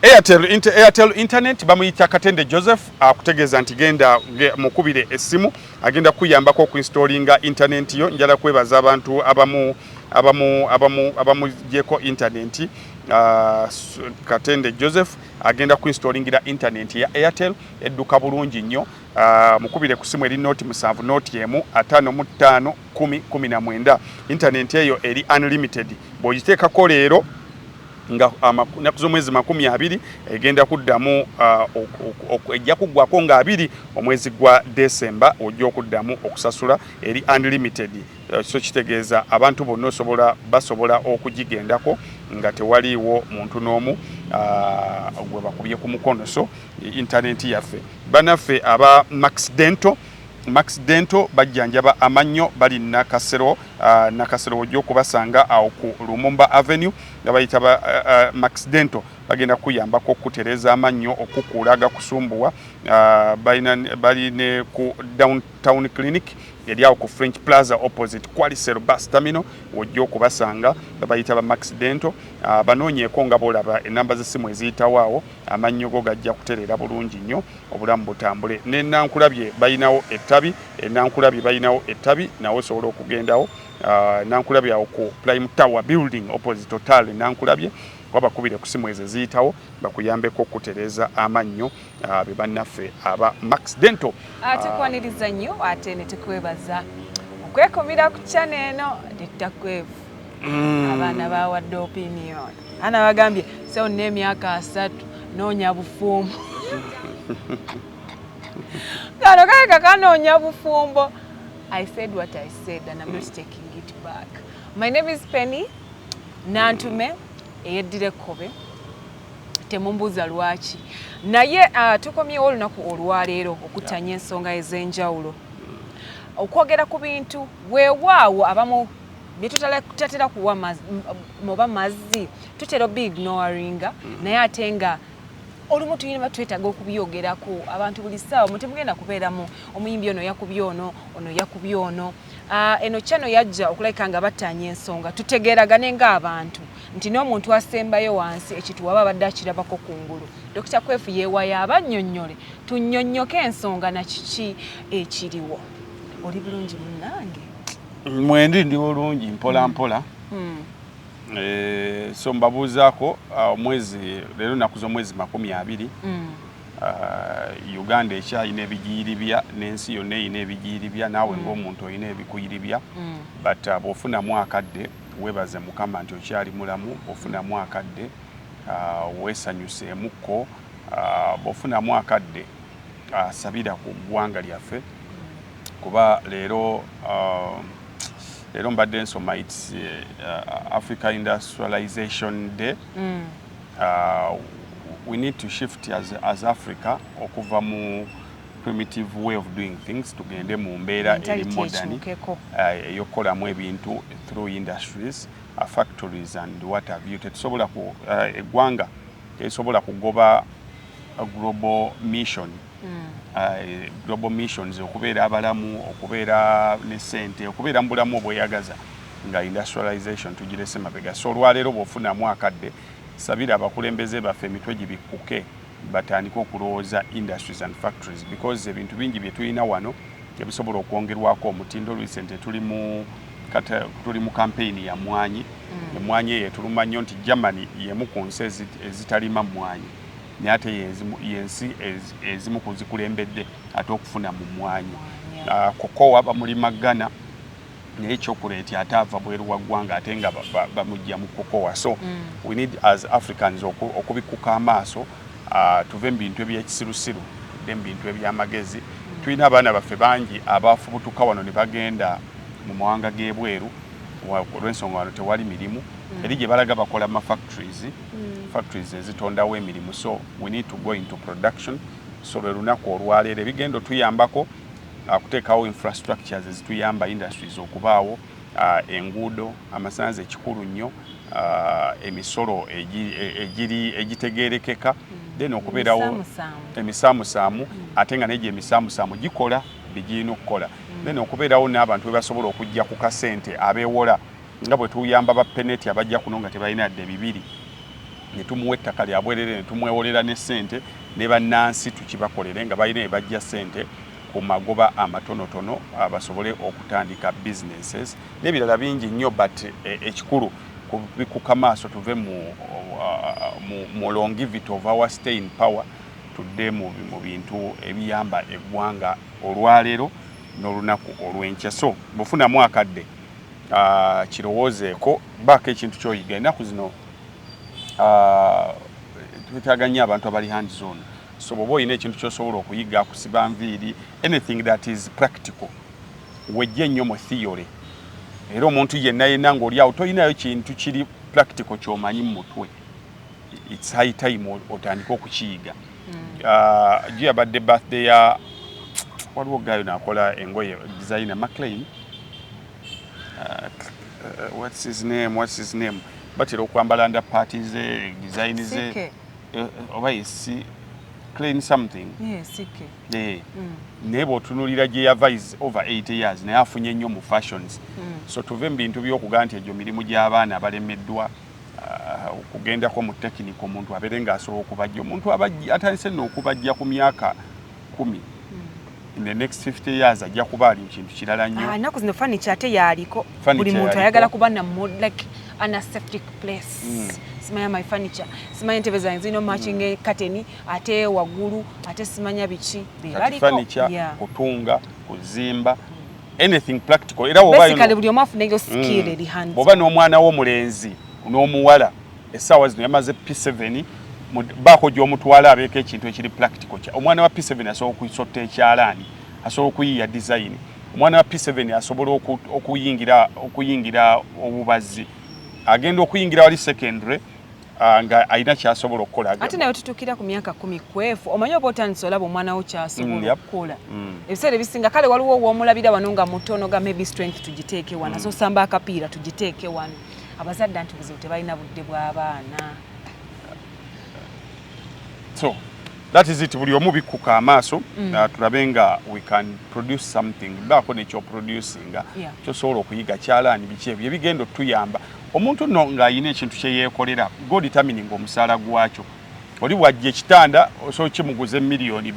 Airtel Internet, bamuyita Katende Joseph, akutegeeza nti genda mukubire essimu, agenda kuyambako okuinstallinga internet yo. Njala kwebaza abantu abamu abamugyeko internet. Katende Joseph agenda kuinstallingira internet ya Airtel, edduka bulungi nnyo. Mukubire ku simu eri 070 155 10 19. Internet eyo eri unlimited. Bw'ogiteekako leero nga ennaku z'omwezi 20, egenda kuddamu ejja kuggwako nga 2 omwezi gwa Desemba, ojja okuddamu okusasula. Eri unlimited. So kitegeeza abantu bonna osobola basobola okugigendako nga tewaliiwo muntu n'omu gwe bakubye ku mukono. So intaneti yaffe, bannaffe aba Max Dental, Max Dental bajjanjaba amannyo, bali Nakasero. Nakasero ojja okubasanga awo ku Lumumba Avenue, nga bayita ba Max Dental. Bagenda kuyambako okutereeza amannyo, okukuula agakusumbuwa. Bali ne ku Downtown Clinic eri awo ku French Plaza, opposite Qualicel Bus Terminal, wojja okubasanga. Babayita ba Max Dental. Banoonyeeko nga bolaba enamba z'essimu eziyitawo awo. Amannyo go gajja kutereera bulungi nnyo, obulamu butambule. Nenankulabye balinawo ettabi, enankulabye balinawo ettabi, nawe osobola okugendawo. Nankulabye awo ku Prime Tower Building, opposite Total Nankulabye. Wabakubire ku simu ezo eziyitawo bakuyambeko okutereeza amannyo. Be bannaffe aba Max Dental. Tukwaniriza nnyo ate ne tukwebaza okwekumira ku channel eno Dr. Kwefu. Abaana bawadde opinion, ana bagambye sewo n'emyaka 30 noonya bufumbo. Kano kaleka kanoonya bufumbo. I said what I said and I'm not taking it back. My name is Penny Nantume, eyeddira ekkobe, temumbuuza lwaki. Naye tukomyewo olunaku olwaleero okuttanya ensonga ez'enjawulo, okwogera ku bintu weewaawo abamu bye tutatera kuwa oba mazzi, tutera obiignoringa, naye ate nga olumu tulina twetaaga okubyogerako. Abantu buli ssaawa mutemugenda kubeeramu omuyimbi ono yakubye ono, ono yakubye ono. Eno channel yajja okulabika nga battaanya ensonga, tutegeeragane ng'abantu nti n'omuntu asembayo wansi ekintu waba abadde akirabako kungulu. Dr. Kwefu yeewayo abannyonnyole, tunnyonnyoke ensonga na kiki ekiriwo. Oli bulungi munnange? Mwendi, ndi bulungi, mpola mpola. So mbabuuzaako omwezi leero nnaku z'omwezi 20. Uganda ekyalina ebigiyiribya n'ensi yonna erina ebigiyiribya, naawe ng'omuntu olina ebikuyiribya. But bw'ofunamu akadde, weebaze Mukama nti okyali mulamu. Bw'ofunamu akadde, weesanyuseemukko. Bw'ofunamu akadde, sabira ku ggwanga lyaffe, kuba leero mbadde nsoma, it's Africa Industrialization Day. We need to shift as Africa okuva mu primitive way of doing things, tugende mu mbeera eri Mentality modern ekyukeko. Ey'okukolamu ebintu through industries, factories and what have you. Tetusobola ku eggwanga terisobola kugoba a global mission, global missions, okubeera abalamu, okubeera ne ssente, okubeera mu bulamu obweyagaza, nga industrialization tugirese mabega. So olwaleero bw'ofunamu akadde, sabira abakulembeze baffe emitwe gibikkuke, batandike okulowooza industries and factories, because ebintu bingi bye tulina wano ebisobola okwongerwako omutindo. Recent tuli mu campaign ya mwanyi. Emwanyi eyo etuluma nnyo nti Germany yemu ku nsi ezitalima mmwanyi, naye ate yensi ezimu ku zikulembedde ate okufuna mu mmwanyi. Cocoa bamulima Ghana, naye chocolate ate ava bweru wa ggwanga, ate nga bamujja mu cocoa. So we need as Africans okubikkuka amaaso, tuve mu bintu ebyekisirusiru, tudde mu bintu ebyamagezi. Tulina abaana baffe bangi abafubutuka wano ne bagenda mu mawanga g'ebweru olw'ensonga wano tewali mirimu. Eri gye balaga bakola ma factories, factories ezitondawo emirimu. So we need to go into production. So lwe lunaku olwaleero ebigenda otuyambako kuteekawo infrastructures ezituyamba industries okubaawo, enguudo, amasannyalaze ekikulu nnyo, emisolo egiri egitegeerekeka, then okubeerawo Emisaamusaamu. Emisaamusaamu, ate nga negyo emisaamusaamu gikola bigirina okukola. Then okubeerawo n'abantu bebasobola okujja ku kasente abeewola, nga bwe tuyamba ba peneti abajja kuno nga tebalina yadde 2. Ne tumuwa ettaka lyabwerere, ne tumwewolera ne ssente ne bannansi, tukibakolere nga balina ebajja ssente ku magoba amatonotono, basobole okutandika businesses n'ebirala bingi nnyo. But ekikulu kubikuka maaso, tuve mu longevity of our stay in power, tudde mu bintu ebiyamba eggwanga olwaleero n'olunaku olw'enkya. So bwefunamu akadde, kirowoozeeko, baako ekintu kyoyiga. Ennaku zino twetaaga nnyo abantu abali hands on. So bw'oba olina ekintu ky'osobola okuyiga, kusiba nviiri, anything that is practical, wejje nnyo mu theory. Era omuntu yenna yenna ng'oli awo tolinayo kintu kiri practical ky'omanyi mu mutwe, it's high time otandike okukiyiga. Gyo yabadde birthday ya, waliwo gayo nakola engoye, designer McLean, what's his name, what's his name, batera okwambala nda party ze, design ze, oba esi clean something. Naye bw'otunuulira gye yava is over 80 years, naye afunye nnyo mu fashions. So tuve mu bintu by'okugaa nti egyo mirimu gy'abaana abalemeddwa okugendako mu tekinika. Omuntu abeere ng'asobola okubajja, omuntu atandise nno okubajja ku myaka 10, in the next 50 years ajja kuba ali mu kintu kirala nnyo. Ennaku zino furniture ate yaliko, buli muntu ayagala kuba na like an aseptic place. Simanya my furniture, simanya entebe zange zirina matching curtain, ate waggulu ate simanya biki. Bebaliko kutunga, kuzimba, anything practical. Era basically buli omu afuna eyo skill eri hands. Bw'oba n'omwana w'omulenzi n'omuwala, essaawa zino yamaze P7, baako gy'omutwala abeeko ekintu ekiri practical. Omwana wa P7 asobola okusotta ekyalaani, asobola okuyiiya design. Omwana wa P7 asobola okuyingira obubazzi, agenda okuyingira wali secondary nga alina kyasobola okukola. Ate naye tutuukira ku myaka 10 kwefu, omanyi oba otandise olaba omwana wo kyasobola okukola. Ebiseera ebisinga kale waliwo ow'omulabira wano nga mutono, ga maybe strength tugiteeke wano, asosamba akapiira tugiteeke wano. Abazadde anti buzibu tebalina budde bw'abaana. So that is it. Buli omu bikkuka amaaso, tulabe nga we can produce something, baako nekyoproducinga kyosobola okuyiga, kyalaani, biki ebyo ebigenda otuyamba. Omuntu nno ng'ayina ekintu kye yeekolera, go determining omusaala gwakyo. Oli bwajja ekitanda osobola kimuguza 2 million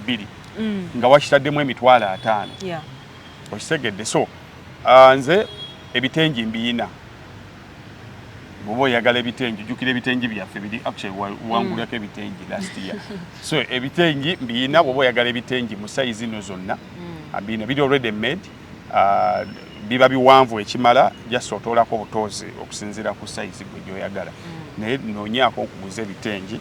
nga wakitaddemu 50,000. Okitegedde? So nze ebitengi mbiyina. Bwoba oyagala ebitengi, jjukira ebitengi byaffe biri actually wangulako ebitengi last year. So ebitengi mbiyina. Bwoba oyagala ebitengi mu size zino zonna, mbiyina, biri already made, biba biwanvu ekimala, just otoolako obutoozi okusinziira ku size gwe gyoyagala. Naye noonyaako okuguza ebitengi,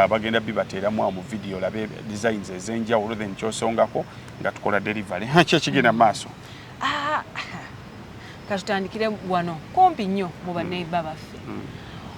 bagenda bibateeramu awo mu video, olabe designs ez'enjawulo, then kyosongako nga tukola delivery. Ki ekigenda mu maaso? Ah, katutandikire wano kumpi nnyo mu baneiba baffe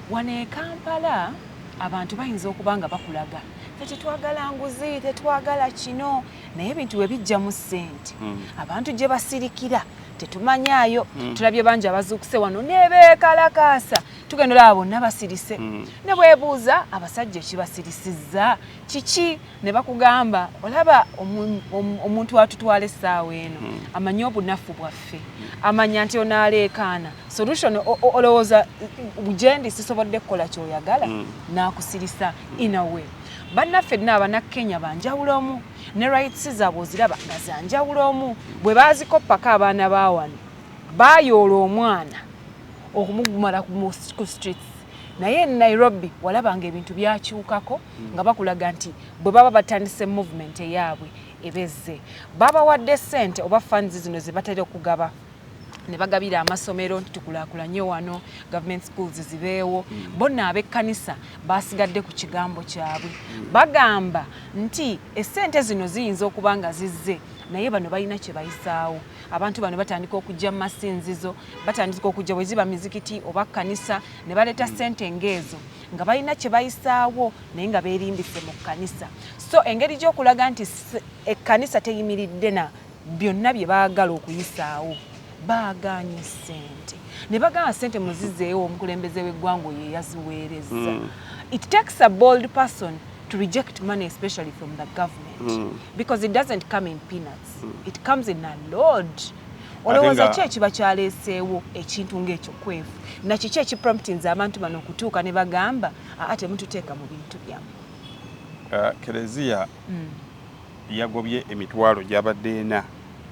wano e Kampala. Abantu bayinza okuba nga bakulaga fe tetwagala nguzi, tetwagala kino, naye ebintu bwe bijjamu ssente, abantu gye basirikira tetumanyaayo. Tulabye bangi abazuukuse wano nebeekalakaasa, tugenda olaba bonna basirise. Ne bwebuuza abasajja ekibasirisizza kiki, ne bakugamba olaba omuntu atutwala essaawa eno amanyi obunafu bwaffe, amanya nti onaaleekaana solution, olowooza gyendi sisobodde kukola kyoyagala, n'akusirisa. In a way bannaffe nna Abannakenya banjawulo omu ne rights zaabwe oziraba nga zanjawulo omu. Bwe baazikoppako abaana ba wano bayoola omwana okumugumala ku streets. Naye e Nairobi walabanga ebintu byakyukako nga bakulaga nti bwe baba batandise movement eyaabwe ebezze babawadde ssente oba funds zino ze batera okugaba ne bagabira amasomero nti tukulaakulanye wano, government schools zibeewo. Bonna ab'ekkanisa basigadde ku kigambo kyabwe, bagamba nti essente zino ziyinza okuba nga zizze, naye bano balina kye bayisaawo. Abantu bano batandika okujja mu masinzizo, batandika okujja bwe ziba mizikiti oba kkanisa ne baleeta ssente ng'ezo nga balina kye bayisaawo, naye nga beerimbise mu kkanisa. So engeri gy'okulaga nti ekkanisa teyimiridde na byonna bye baagala okuyisaawo, baagaanye ssente ne bagamba ssente muzizeewo, omukulembeze w'eggwanga oyo eyaziweereza. It takes a bold person to reject money, especially from the government, because it doesn't come in peanuts, it comes in a load. Olowooza ki ekiba kyaleeseewo ekintu ng'ekyo, Kwefu? Nakiki ekipromptinze abantu bano okutuuka ne bagamba, "Aa, temututeeka mu bintu byammwe"? Kereziya yagobye emitwalo gyabadde ena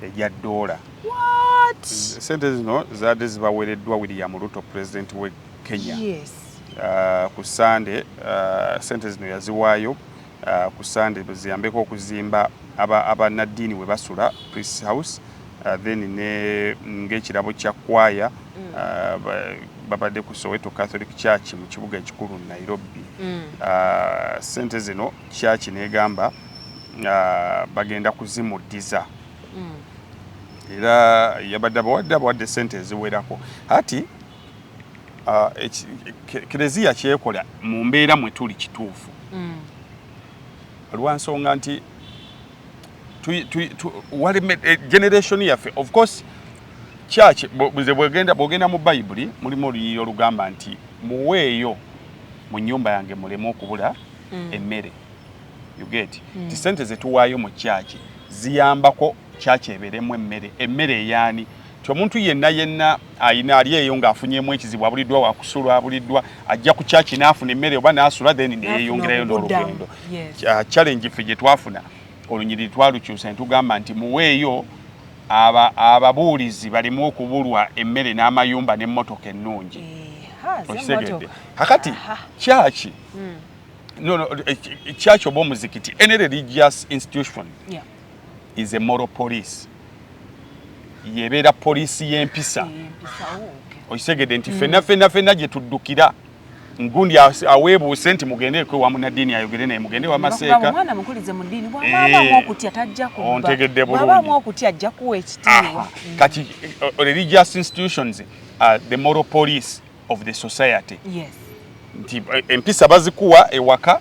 egya ddoola. What? Sente zino zaadde zibaweereddwa William Ruto, pulezidenti we Kenya. Ku Sande, sente zino yaziwaayo ku Sande ziyambeko okuzimba abannaddiini we basula, Priest House, then ne ng'ekirabo kya kwaya babadde ku Soweto Catholic Church mu kibuga ekikulu Nairobi. Sente zino church negamba bagenda kuzimuddiza era yabadde abawadde sente eziwerako. Ati kereziya kyekola mu mbeera mwe tuli kituufu lwa nsonga nti generation yaffe, of course church nze bwogenda mu Bayibuli mulimu oluyiyi olugamba nti muweeyo mu nnyumba yange muleme okubula emmere. You get? Ti sente zetuwaayo mu church ziyambako church ebeeremu emmere. Emmere eyaani? Ti omuntu yenna yenna ayina ali eyo ng'afunyemu ekizibu, abuliddwa wakusula, abuliddwa, ajja ku church n'afuna emmere oba n'asula, then neyeyongerayo n'olugendo. Challenge ffe gye twafuna, olunyiriri twalukyusa ne tugamba nti muweeyo ababuulizi baleme okubulwa emmere n'amayumba n'emmotoka ennungi. Okitegedde? Kakati church, no, church oba omuzikiti, any religious institution is a moral police, yebeera poliisi y'empisa. Okitegedde nti ffenna ffenna ffenna gye tuddukira, ngundi aweebuuse nti mugende ewa munnaddiini ayogere naye, mugende wa maseeka. Omwana mukulize mu ddiini, bw'abaamu okutya tajja kubba. Ontegedde bulungi. Bw'abaamu okutya ajja kuwa ekitiibwa. Kati religious institutions are the moral police of the society. Nti empisa bazikuwa ewaka,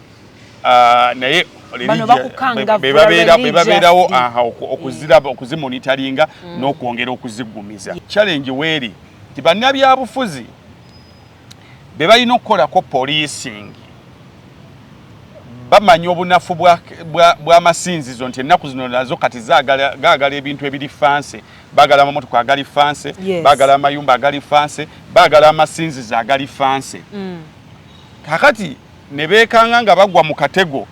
naye Bano bakukangavvula bebabeerawo religiously. Okuziraba, okuzimonitoringa n'okwongera okuziggumiza. Challenge weeri nti bannabyabufuzi be balina okukolako policing, bamanya obunafu bw'amasinzizo nti ennaku zino nazo kati gaagala ebintu ebiri fancy, baagala amamotoka agali fancy, baagala amayumba agali fancy, baagala amasinzizo agali fancy. Kakati ne beekanga nga bagwa mu katego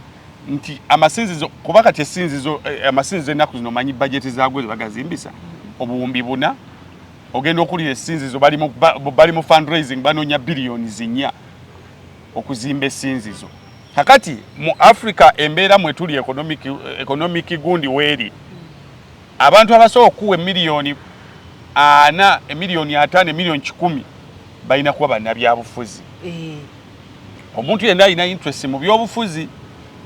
nti amasinzizo, kuba kati essinzizo, amasinzizo ennaku zino omanyi bajeti zaagwo ze bagazimbisa 4000. Ogenda okulira essinzizo bali mu fundraising, banoonya biliyoni 4 okuzimba essinzizo. Kakati mu Africa embeera mwe tuli, economic gundi weeri, abantu abasobola okuwa emiliyoni 40, emiliyoni 50, emiliyoni 100 balina kuba bannabyabufuzi. Omuntu yenna alina interest mu byobufuzi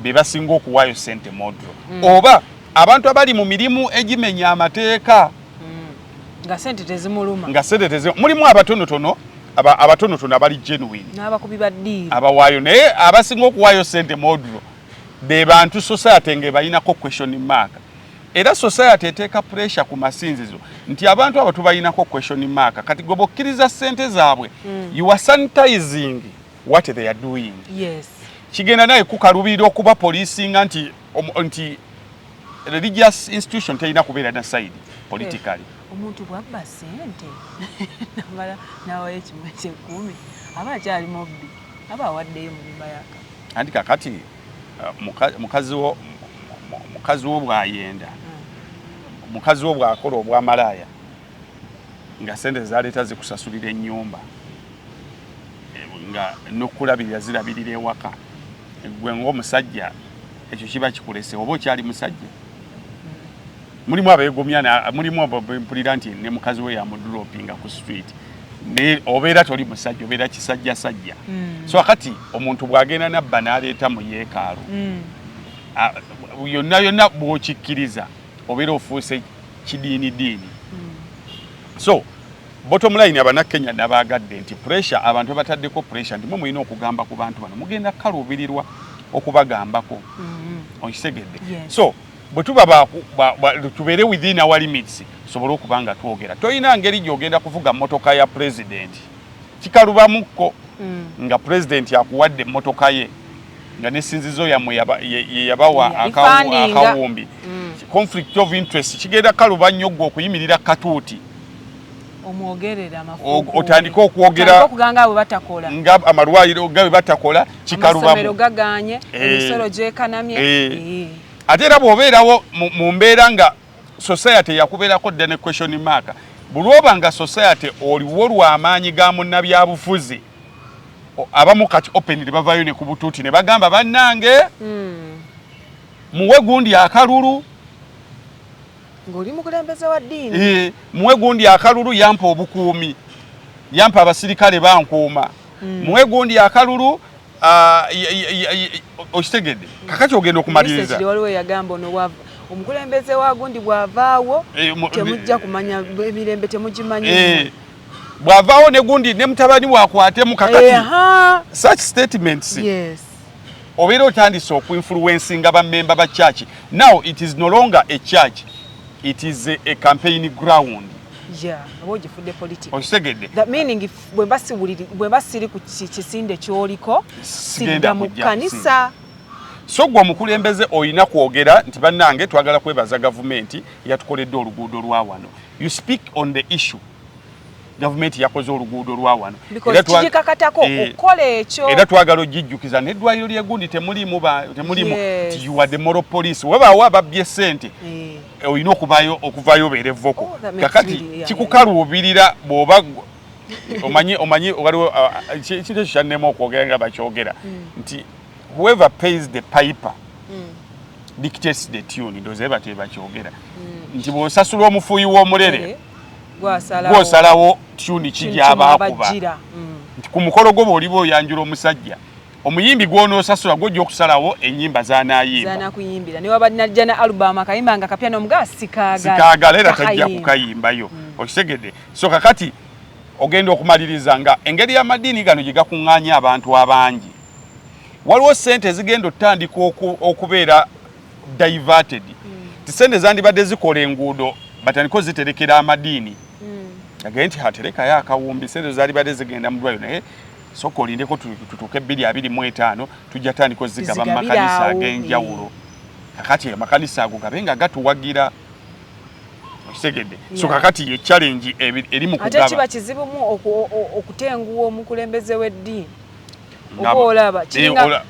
be basinga okuwaayo sente modro, oba abantu abali mu mirimu egimenya amateeka. Nga sente tezimuluma. Nga sente tezi mulimu abatonotono, abatonotono abali genuine n'abakubi ba ddiiru abawaayo, naye abasinga okuwaayo sente modro be bantu society nga ebayinako question mark. Era society eteeka pressure ku masinzizo nti abantu abo tubayinako question mark, kati gwe bw'okkiriza sente zaabwe, you are sanitizing what they are doing. Kigenda naye kukalubirira okuba policinga nti nti religious institution terina kubeera na side politically. Omuntu bw'abba sente namala n'awayo ekimu ekyekumi, aba akyali mubbi, aba awaddeyo mu nyumba yaka. Anti kakati mukazi wo bw'ayenda, mukazi wo bw'akola obwamalaaya nga sente zaleeta zikusasulira ennyumba, nga n'okulabirira zirabirira ewaka, gwe ng'omusajja ekyo kiba kikulese oba okyali musajja? Mulimu abeegomya, mulimu abo mpulira nti ne mukazi we yamudropinga ku street, naye obeera toli musajja, obeera kisajjasajja. So akati omuntu bw'agenda nabba n'aleeta mu yeekaalu, yonna yonna bw'okikkiriza obeera ofuuse kidiini diini. So bottom line, Abannakenya nabaagadde nti pressure, abantu bataddeko pressure nti mwe mulina okugamba ku bantu bano, mugenda kukaluubirirwa okubagambako. Okitegedde? Yes. So bwe tuba tubeere within our limits, tusobole okuba nga twogera. Tolina ngeri gy'ogenda kuvuga mmotoka ya president kikalubamukko nga president akuwadde emmotoka ye, nga nesinzizo yammwe ye yabawa Ifundinga. akawumbi. Conflict of interest kigenda kaluba nnyo gwe okuyimirira katuuti. Omwogerera amafuukuule. Otandike okwogera. Otandike okugamba bwe batakola. Nga amalwaliro nga bwe batakola. Amasomero Kikalubamu. Gaganye, emisolo gyekanamye. Ate era bw'obeerawo mu mbeera nga society yakubeerako dda ne question mark, bulwoba nga society oliwo lw'amaanyi ga munnabyabufuzi, abamu kati openly bavaayo ne ku butuuti ne bagamba, "Bannange, muwe gundi akalulu." Ng'oli mukulembeze wa ddiini. "Muwe gundi akalulu, yampa obukuumi, yampa abasirikale bankuuma. Muwe gundi akalulu." Okitegedde? Kakati ogenda okumaliriza. Recently waliwo eyagamba ono omukulembeze wa gundi bw'avaawo, temujja kumanya emirembe, temugimanyi. Bw'avaawo ne gundi ne mutabani wakwatemu. Kakati such statements, obeera otandise okuinfluencinga bammemba ba church. Now it is no longer a church, it is a campaign ground. Yeah, oba ogifudde political. Okitegedde? That meaning if bwe mba siri ku kisinde ky'oliko, Sigenda sidda mu kujja. kkanisa. So gwe omukulembeze olina kwogera nti, "Bannange, twagala kwebaza gavumenti yatukoledde oluguudo lwa wano." You speak on the issue. Gavumenti yakoze oluguudo lwa wano. Because kigikakatako okukola ekyo. Era twagala ogijjukiza n'eddwaliro ly'egundi temulimu temulimu. Ti you are the moral police. Webaawo ababbye ssente, olina okuvayo obeere vocal. Oh, that makes Kakati kikukaluubirira bw'oba omanyi waliwo ekintu ekyo kyannema okwogera nga bakyogera nti whoever pays the piper dictates the tune. Ndowooza batyo bakyogera nti bw'osasula omufuuyi w'omulere, gwasalawo. Gw'osalawo tune ki gy'aba akuba. Bajjira. Nti ku mukolo gwo bw'oliba oyanjula omusajja, omuyimbi gw'onoosasula gw'ojja okusalawo ennyimba z'anaayimba. Zanakuyimbira ne waba najja na album akayimba nga kapya n'omugaa sikaagala. Sikaagala, era tajja Takayimba. kukayimbayo. Okitegedde? So kakati ogenda okumaliriza nga engeri y'amadiini gano gye gakuŋŋaanya abantu abangi, waliwo ssente ezigenda otandika okubeera diverted, ti sente zandibadde zikola enguudo batandika oziterekera amadiini, agende nti haterekayo akawumbi, sente zandibadde zigenda mu ddwaliro, naye soka olindeko tutuuke 2025, tujja tandika ozigaba mu Tuzigabire makanisa awo, ag'enjawulo. Kakati amakanisa ago gabe nga gatuwagira. Okitegedde? So kakati ye challenge eri mu Ate kiba kugaba. kizibumu okutenguwa omukulembeze w'eddiini. Oba olaba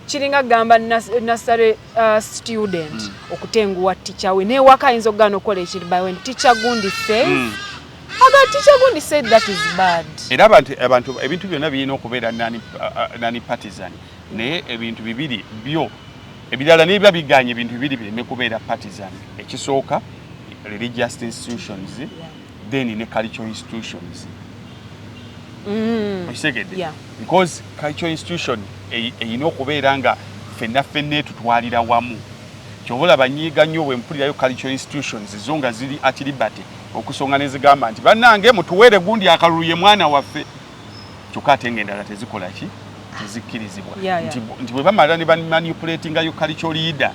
kiringa gamba nursery student okutenguwa teacher we, newaka ayinza okugaana okukola ekintu, but when teacher gundi says, aga teacher gundi said, that is bad. Era abantu ebintu byonna birina okubeera non partisan, naye ebintu bibiri byo ebirala nebiba biganye, ebintu bibiri bireme kubeera partisan. Ekisooka, religious institutions, then ne cultural institutions. Okitegedde? Yeah. Because cultural institution erina okubeera nga ffenna ffenna etutwalira wamu. Kyova olaba nyiiga nnyo bwe mpulirayo cultural institutions zo nga ziri at liberty okusonga ne zigamba nti, "Bannange, mutuweere gundi akalulu, ye mwana waffe," kyokka ate ng'endala tezikola ki, tezikkirizibwa. Nti bwe bamala ne bamanipulatingayo cultural leader,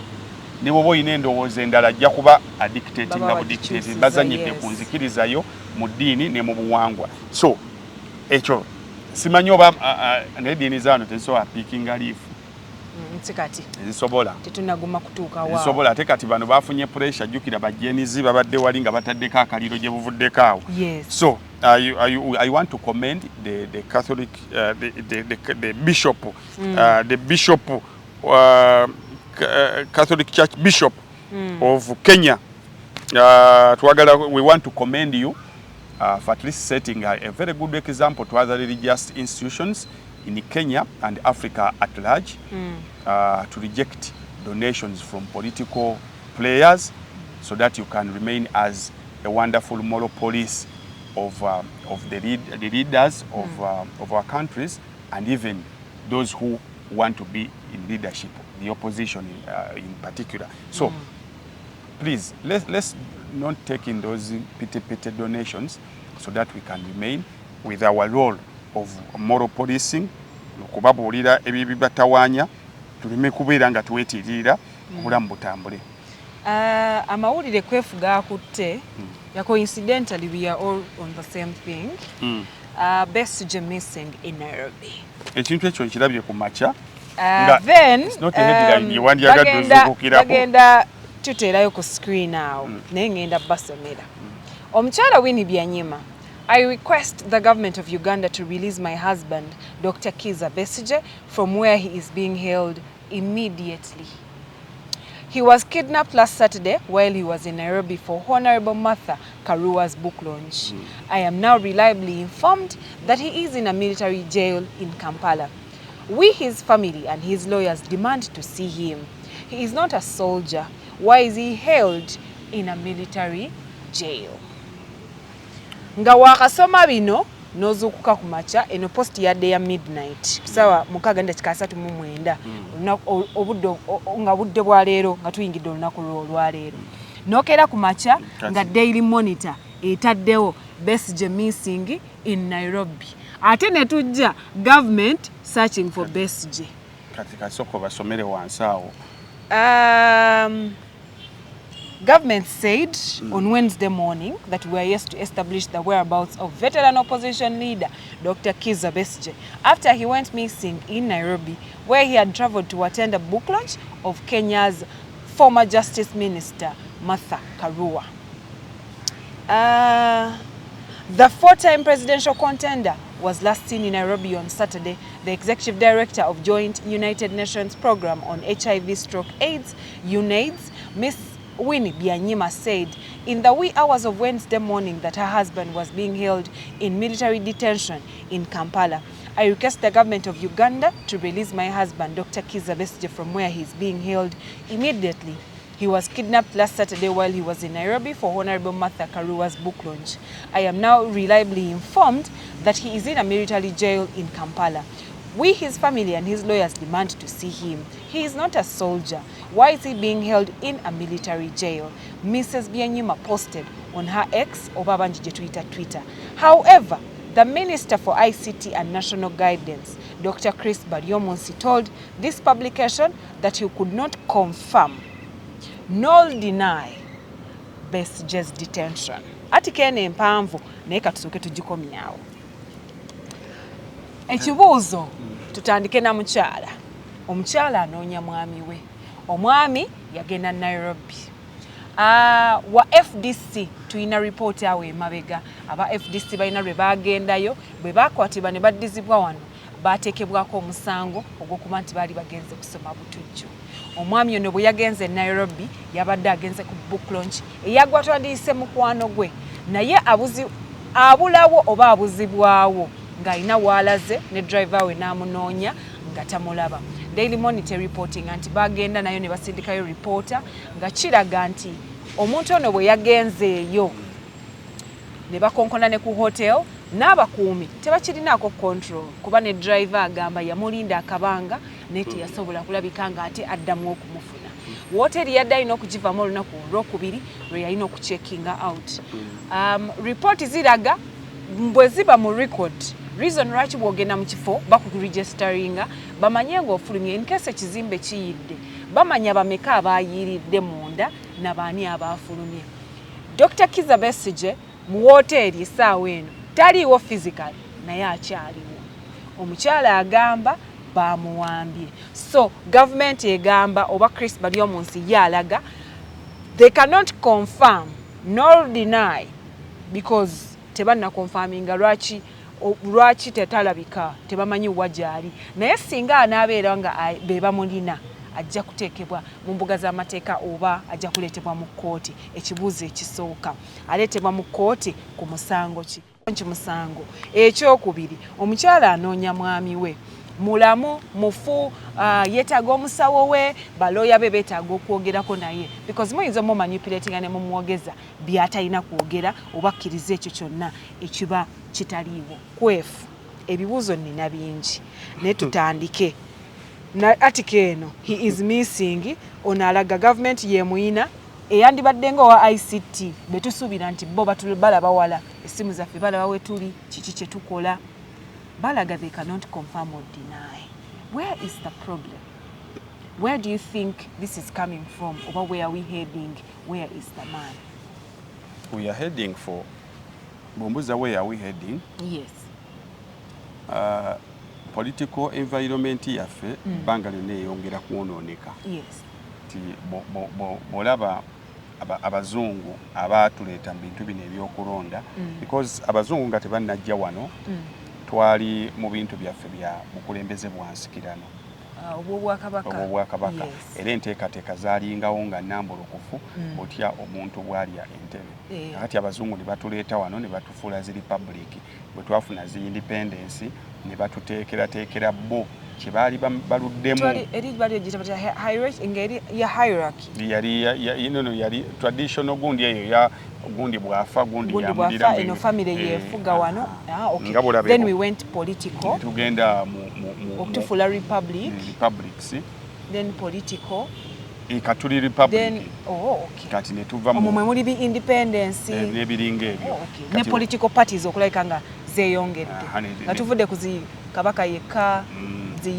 ne bw'oba olina endowooza endala, ajja kuba adictatinga Baba budictating. bagikyusiza, Bazanyidde ku nzikirizayo mu ddiini ne mu buwangwa. So ekyo simanyi oba naye eddiini zaano tezisobola pickinga leaf. Nsi kati Tezisobola. Tetunaguma kutuuka waawo. Tezisobola. Ate kati bano bafunye pressure. Jjukira ba Gen Z babadde wali nga bataddeko akaliro gye buvuddeko awo. So I want to commend the Catholic, the bishop, the bishop, Catholic Church bishop of Kenya. Twagala, we want to commend you for at least setting a very good example to other religious institutions in Kenya and Africa at large to reject donations from political players so that you can remain as a wonderful moral police of the leaders of our countries and even those who want to be in leadership, the opposition in particular. So please, let's not take in those petty, petty donations so that we can remain with our role of moral policing, okubabuulira ebibi batawaanya, tuleme kubeera nga twetiiririra, obulamu butambule. Amawulire kwefuga akutte ya coincidentally we are all on the same thing. Besigye missing in Nairobi. Ekintu ekyo nkirabye ku makya. Then It's not a headline gye wandyagadde ozuukukirako. Bagenda tuteerayo ku screen awo, naye ngenda basomera. Omukyala Winnie Byanyima "I request the government of Uganda to release my husband, Dr. Kiza Besigye, from where he is being held immediately. He was kidnapped last Saturday while he was in Nairobi for Honorable Martha Karua's book launch. I am now reliably informed that he is in a military jail in Kampala. We, his family and his lawyers, demand to see him. He is not a soldier. Why is he held in a military jail?" Nga wakasoma bino n'ozuukuka ku makya, eno post yadde ya midnight, sawa 6:39, obudde nga budde bwa leero, nga tuyingidde olunaku lwolwaleero, nokeera ku makya nga Daily Monitor etaddewo "Besigye missing in Nairobi", ate ne tujja "government searching for Besigye". Kati kasooka basomere wansi awo. Government said on Wednesday morning that we are yet to establish the whereabouts of veteran opposition leader Dr. Kizza Besigye after he went missing in Nairobi, where he had traveled to attend a book launch of Kenya's former Justice Minister Martha Karua. The four-time presidential contender was last seen in Nairobi on Saturday. The executive director of Joint United Nations Program on HIV/AIDS, UNAIDS, Miss Winnie Byanyima, said in the wee hours of Wednesday morning that her husband was being held in military detention in Kampala. "I request the government of Uganda to release my husband, Dr. Kizza Besigye, from where he is being held immediately. He was kidnapped last Saturday while he was in Nairobi for Honorable Martha Karua's book launch. I am now reliably informed that he is in a military jail in Kampala. We, his family and his lawyers, demand to see him. He is not a soldier. Why is he being held in a military jail?" Mrs. Byanyima posted on her X, oba abangi gye tuyita Twitter. However, the Minister for ICT and National Guidance, Dr. Chris Baryomunsi, told this publication that he could not confirm nor deny Besigye's detention. Article eno empanvu, naye katusooke tugikomyawo. Ekibuuzo, tutandike na mukyala. Omukyala anoonya mwami we. Omwami yagenda Nairobi. Wa FDC tulina ripooti awo emabega, aba FDC balina lwe bagendayo, bwe bakwatibwa ne baddizibwa wano, bateekebwako omusango ogw'okuba nti baali bagenze kusoma butujju. Omwami ono bwe yagenze e Nairobi, yabadde agenze ku book launch eyagwa twandiyise mukwano gwe, naye abulawo oba abuzibwawo ng'alina waalaze ne driver we n'amunoonya nga tamulaba. Daily Monitor reporting nti bagenda nayo ne basindikayo reporter, nga kiraga nti omuntu ono bwe yagenzeeyo ne bakonkona ne ku hotel, n'abakuumi tebakirinaako control, kuba ne driver agamba yamulinda akabanga naye teyasobola kulabika nga ate addamu okumufuna. Wooteri yadde alina okugivamu olunaku olwokubiri lwe yalina okucheckinga out. Ripooti ziraga bwe ziba mu record, reason lwaki bw'ogenda mu kifo bakuregisteringa, bamanye ng'ofulumye, in case ekizimbe kiyidde, bamanya bameka abayiiridde munda nabaani abaafulumye. Dr. Kiza Besigye mu woteeri essaawa eno taliiwo physical, naye akyaliwo. Omukyala agamba bamuwambye. So gavumenti egamba, oba Chris Baryomunsi ye alaga, they cannot confirm nor deny because tebannakonfaminga lwaki tetalabika, tebamanyi wa gyali. Naye singa anaabeera nga be bamulina, ajja kuteekebwa mu mbuga z'amateeka oba ajja kuleetebwa mu kkooti. Ekibuuzo ekisooka, aleetebwa mu kkooti ku musango ki? Nki musango? Ekyokubiri, omukyala anoonya mwami we, mulamu, mufu, yeetaaga omusawo we, balooya be beetaaga okwogerako naye, because muyinza omumanipulatinga ne mumwogeza by'atalina kwogera oba akkiriza ekyo kyonna ekiba kitaliiwo. Kwefu ebibuuzo nina bingi, naye tutandike na article eno. He is missing. Ono alaga gavumenti yemuyina, eyandibadde nga owa ICT betusuubira nti bo balaba wala, essimu zaffe balaba wetuli, kiki kyetukola. Balaga they cannot confirm or deny. Where is the problem? Where do you think this is coming from, oba where are we heading? Where is the man? We are heading for, bwombuza where are we heading? Yes. Political environment yaffe bbanga lyonna eyongera kwonooneka. Ti bw'olaba Abazungu abaatuleeta mu bintu bino ebyokulonda, because abazungu nga tebannajja wano, twali mu bintu byaffe bya bukulembeze bwa nsikirano. Ah, obwobwakabaka. Obwobwakabaka. Era enteekateeka zaalingawo nga nnambulukufu, otya omuntu bw'alya entebe. Kakati abazungu ne batuleeta wano ne batufuula zi republic. Bwe twafuna zi independence, ne batuteekerateekera bo kye baali baluddemu. Twali eri bali egiyita batya, hierarchy, ngeri ya hierarchy. Yali no, yali traditional gundi eyo ya gundi bw'afa gundi gundi yamulira. Bwafa eno family yefuga wano. Ah, okay. Nga bw'olaba Then we went political. Tugenda mu okutufuula republic. Republics. Then political. Katuli republic. Then, oh, okay. Kati ne tuva omwo mwe mu muli bi independence. N'ebiringa ebyo. Oh, okay. Ne political parties okulabika nga zeeyongedde, nga tuvudde ku zi kabaka yekka, zi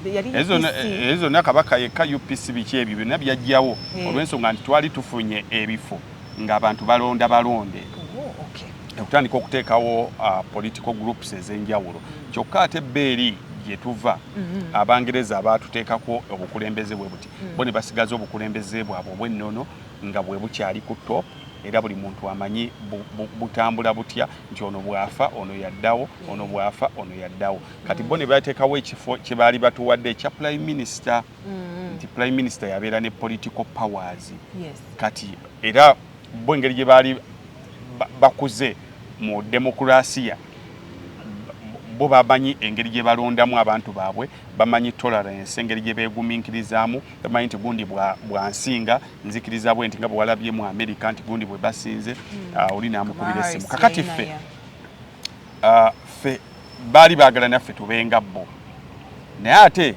yali Ezo UPC. Ezo zonna, kabaka yekka, UPC, biki ebyo byonna byajjawo olw'ensonga nti twali tufunye ebifo ng'abantu balonda balonde, Oh, okay. okutandika okuteekawo political groups ez'enjawulo. Kyokka ate bbeeri gye tuva, Abangereza abaatuteekako obukulembeze bwe buti, bo ne basigaza obukulembeze bwabwe obw'ennono nga bwe bukyali ku top, era buli muntu amanyi butambula butya, nti ono bw'afa ono yaddawo, ono bw'afa ono yaddawo. Kati bo ne bateekawo ekifo kye baali batuwadde ekya prime minister, nti prime minister yabeera ne political powers. Kati era bo engeri gye baali bakuze mu demokurasiya, bo bamanyi engeri gye balondamu abantu baabwe, bamanyi tolerance, engeri gye beegumiikirizaamu, bamanyi nti gundi bwansinga nzikiriza bwe nti, nga bwe walabye mu Amerika nti gundi bwe basinze, oli n'amukubira essimu. Kakati ffe ffe baali baagala naffe tubenga bo, naye ate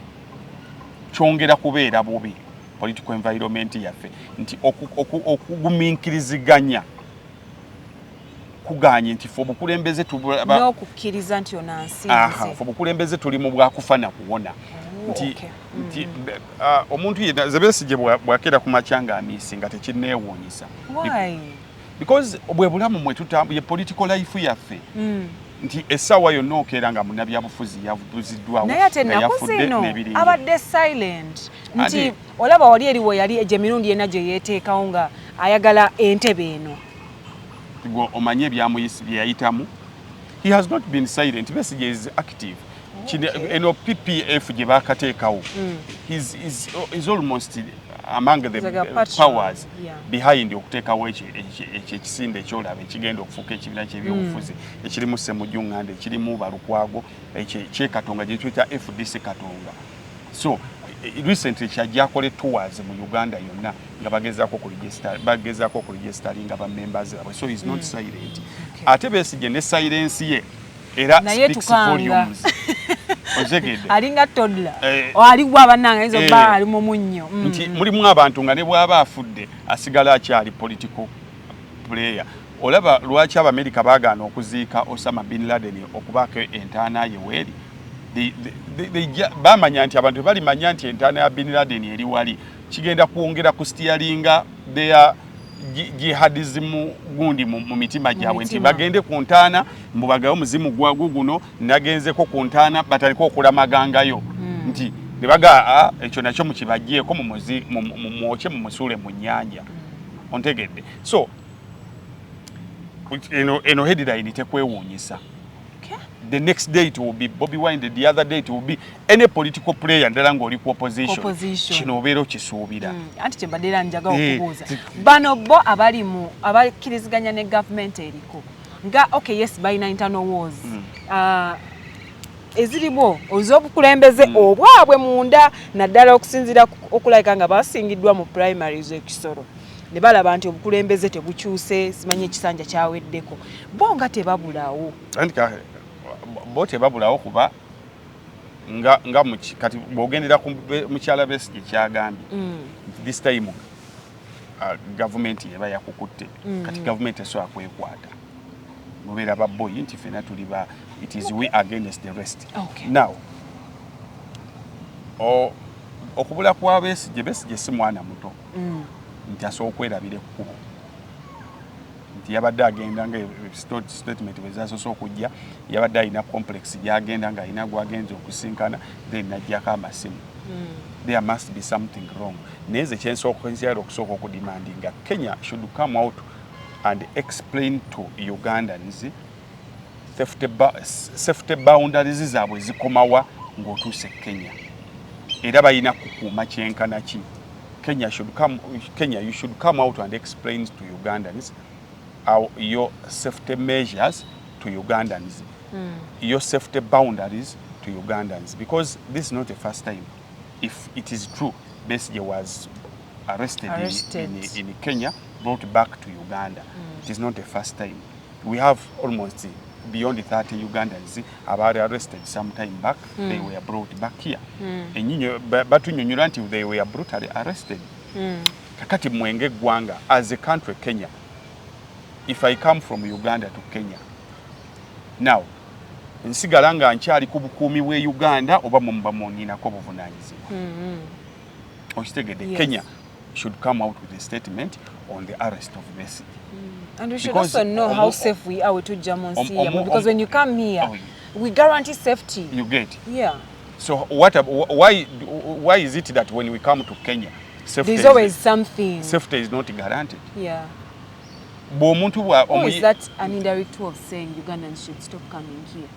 kyongera kubeera bubi political environment yaffe, nti okugumiikiriziganya kuganye, nti fe obukulembeze n'okukkiriza nti ono ansinze. Fe obukulembeze tuli mu bwakufa na kuwona. Oh, Nti nti omuntu yenna, ze Besigye bwakeera ku makya nga amiisi nga tekinneewuunyisa. Why? Because bwe bulamu mwe ye political life yaffe, nti essaawa yonna okeera nga munnabyabufuzi yabuziddwawo, Naye ate nga ennaku yafudde zino n'ebiringa. abadde silent, nti olaba wali eri we yali egyo emirundi ena gye yeeteekawo nga ayagala entebe eno. Gwe omanye ebyamuyisi bye yayitamu. He has not been silent. Besigye is active. Eno PPF gye bakateekawo, he's almost among the He's like a patron, powers behind okuteekawo ekyo ekisinde ekyolaba ekigenda okufuuka ekibiina kyebyobufuzi ekirimu Ssemujju Nganda, ekirimu Balukwago, ekyo ekyekatonga gye tuyita FDC Katonga. So recently kyajja akole tours mu Uganda yonna nga bagezaako okuregisteringa ba members baabwe. So he's not silent. Ate Besigye ne silence ye era Naye speaks tukanga. volumes, otegedde? Alinga toddler. Eh. Aliwo abannange ayinza okuba ali mu munnyo. Nti mulimu abantu nga ne bw'aba afudde asigala akyali political player. Olaba lwaki Abamerika baagaana okuziika Osama bin Laden okubaako entaana ye weeri? Bamanya nti abantu balimanya nti entaana ya bin Laden eri wali, kigenda kwongera kustirringa their jihadism gundi mu mitima gyabwe, nti mitima. Bagende ku ntaana mbubagayo omuzimu gwagu guno nagenzeko ku ntaana, batandike okulamagangayo, nti ne baga, "Ah, ekyo nakyo mukibaggyeko, mumwokye, mumusuule mu nnyanja." Ontegedde? So eno headline tekwewuunyisa. The next day it will be Bobi Wine, the other day it will be any political player ndala ng'oli ku opposition. Opposition. Kino obeera okisuubira. Anti kyembadde era njagala okubuuza, bano bo abali mu abakkiriziganya ne gavumenti eriko nga, okay, yes, balina internal wars ezirimu ez'obukulembeze obwabwe munda, naddala okusinziira okulabika nga basingiddwa mu primaries ekisoro ne balaba nti obukulembeze tebukyuse, simanyi ekisanja kyaweddeko, bo nga tebabulawo. Anti bo tebabulawo kuba nga kati bw'ogendera ku mukyala Besigye kyagambye nti this time gavumenti eba yakukutte. Kati gavumenti esobola kwekwata, mubeera baboyi nti fena tuli ba, it is we against the rest. Now okubula kwa Besigye, Besigye si mwana muto nti asobola okwerabira ekkubo, nti yabadde agenda nga statement bwe zasoose okujja, yabadde alina complex gyagenda ng'alina gwagenza okusinkana, then najjako amasimu. There must be something wrong. Naye nze kyensooka nziyala okusooka okudemandinga, Kenya should come out and explain to Ugandans safety boundaries zaabwe zikomawa ng'otuuse Kenya, era balina kukuuma kyenkana ki. Kenya should come, Kenya, you should come out and explain to Ugandans your safety measures to Ugandans, your safety boundaries to Ugandans, because this is not the first time. If it is true Besigye was arrested, Arrested. in Kenya, brought back to Uganda, it is not the first time. We have almost beyond 30 Ugandans abaali arrested some time back. They were brought back here. Enyinyo batunyonyola nti they were brutally arrested. Kakati mwenge eggwanga, as a country Kenya, if I come from Uganda to Kenya now, nsigala nga nkyali ku bukuumi bw'e Uganda oba muba muninako obuvunaanyizibwa? Okitegedde? Yes. Kenya should come out with a statement on the arrest of Besigye. And we should Because also know how safe we are wetujja mu nsi yammwe, because when you come here, we guarantee safety. You get? So why is it that when we come to Kenya, safety There's is, always something. Safety is not guaranteed? Bw'omuntu bwa Or is that an indirect way of saying Ugandans should stop coming here?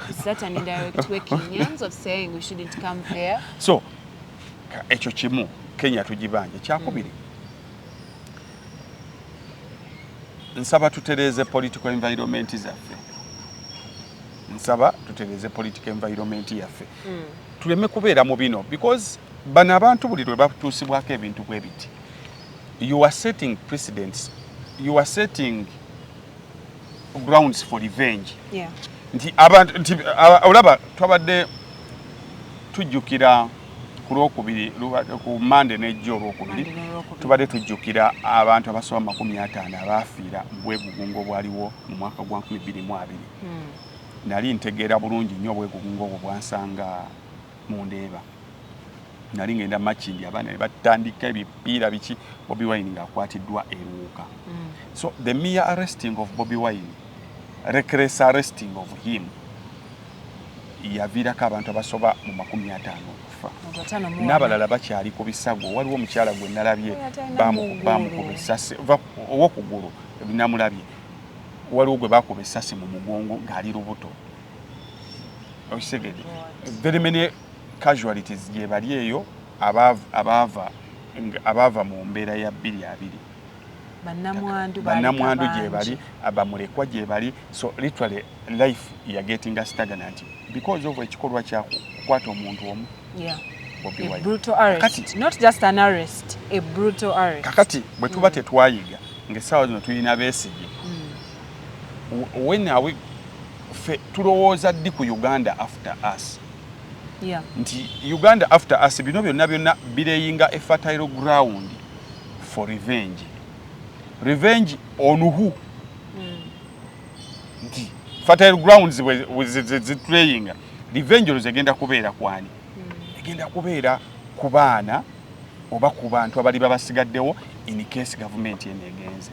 Is that an indirect way, Kenyans, of saying we shouldn't come there? So ekyo kimu, Kenya tugibanja. Kyakubiri, nsaba tutereeze political environment zaffe. Nsaba tutereeze political environment yaffe, tuleme kubeera mu bino, because bano abantu buli lwe batuusibwako ebintu bwe biti, you are setting precedents, you are setting grounds for revenge. Nti abantu nti olaba twabadde tujjukira ku Lwokubiri, ku Mande nejjo Olwokubiri. Monday n'Olwokubiri. Tubadde tujjukira abantu abasoba 50 abaafiira mu bwegugungo obwaliwo mu mwaka gwa 2020. Nali ntegeera bulungi nnyo obwegugungo obwo bwansanga mu Ndeeba. Nali ngenda Makindi, abaana ne batandika ebipiira biki, Bobi Wine ng'akwatiddwa eruuka. So the mere arresting of Bobi Wine, reckless arresting of him, yaviirako abantu abasoba mu 50 okufa. Abantu 54. N'abalala bakyali ku bisago. Waliwo omukyala gwe nalabye Oyo atalina mugulu. bamukuba essasi owokugulu, namulabye. Waliwo gwe bakuba essasi mu mugongo ng'ali lubuto. Okitegedde? Very many casualties gye bali eyo abaava mu mbeera ya 2020. Bannamwandu baali Bannamwandu kabangi. Gye bali, abamulekwa gye bali. So literally life yagetinga stagnant because of ekikolwa kya kukwata omuntu omu, Bobi A Wine. brutal arrest. Not just an arrest, a brutal arrest. Kakati bwe tuba tetwayiga, ng'essaawa zino tulina Besigye, when are we, ffe tulowooza ddi ku Uganda after us? Nti Uganda after us, bino byonna byonna bireyinga a fertile ground for revenge. Revenge on who? Nti fertile grounds bwe zitureyinga revenge, olwo egenda kubeera kwani? Egenda kubeera ku baana oba ku bantu abali babasigaddewo in case gavumenti eno egenze.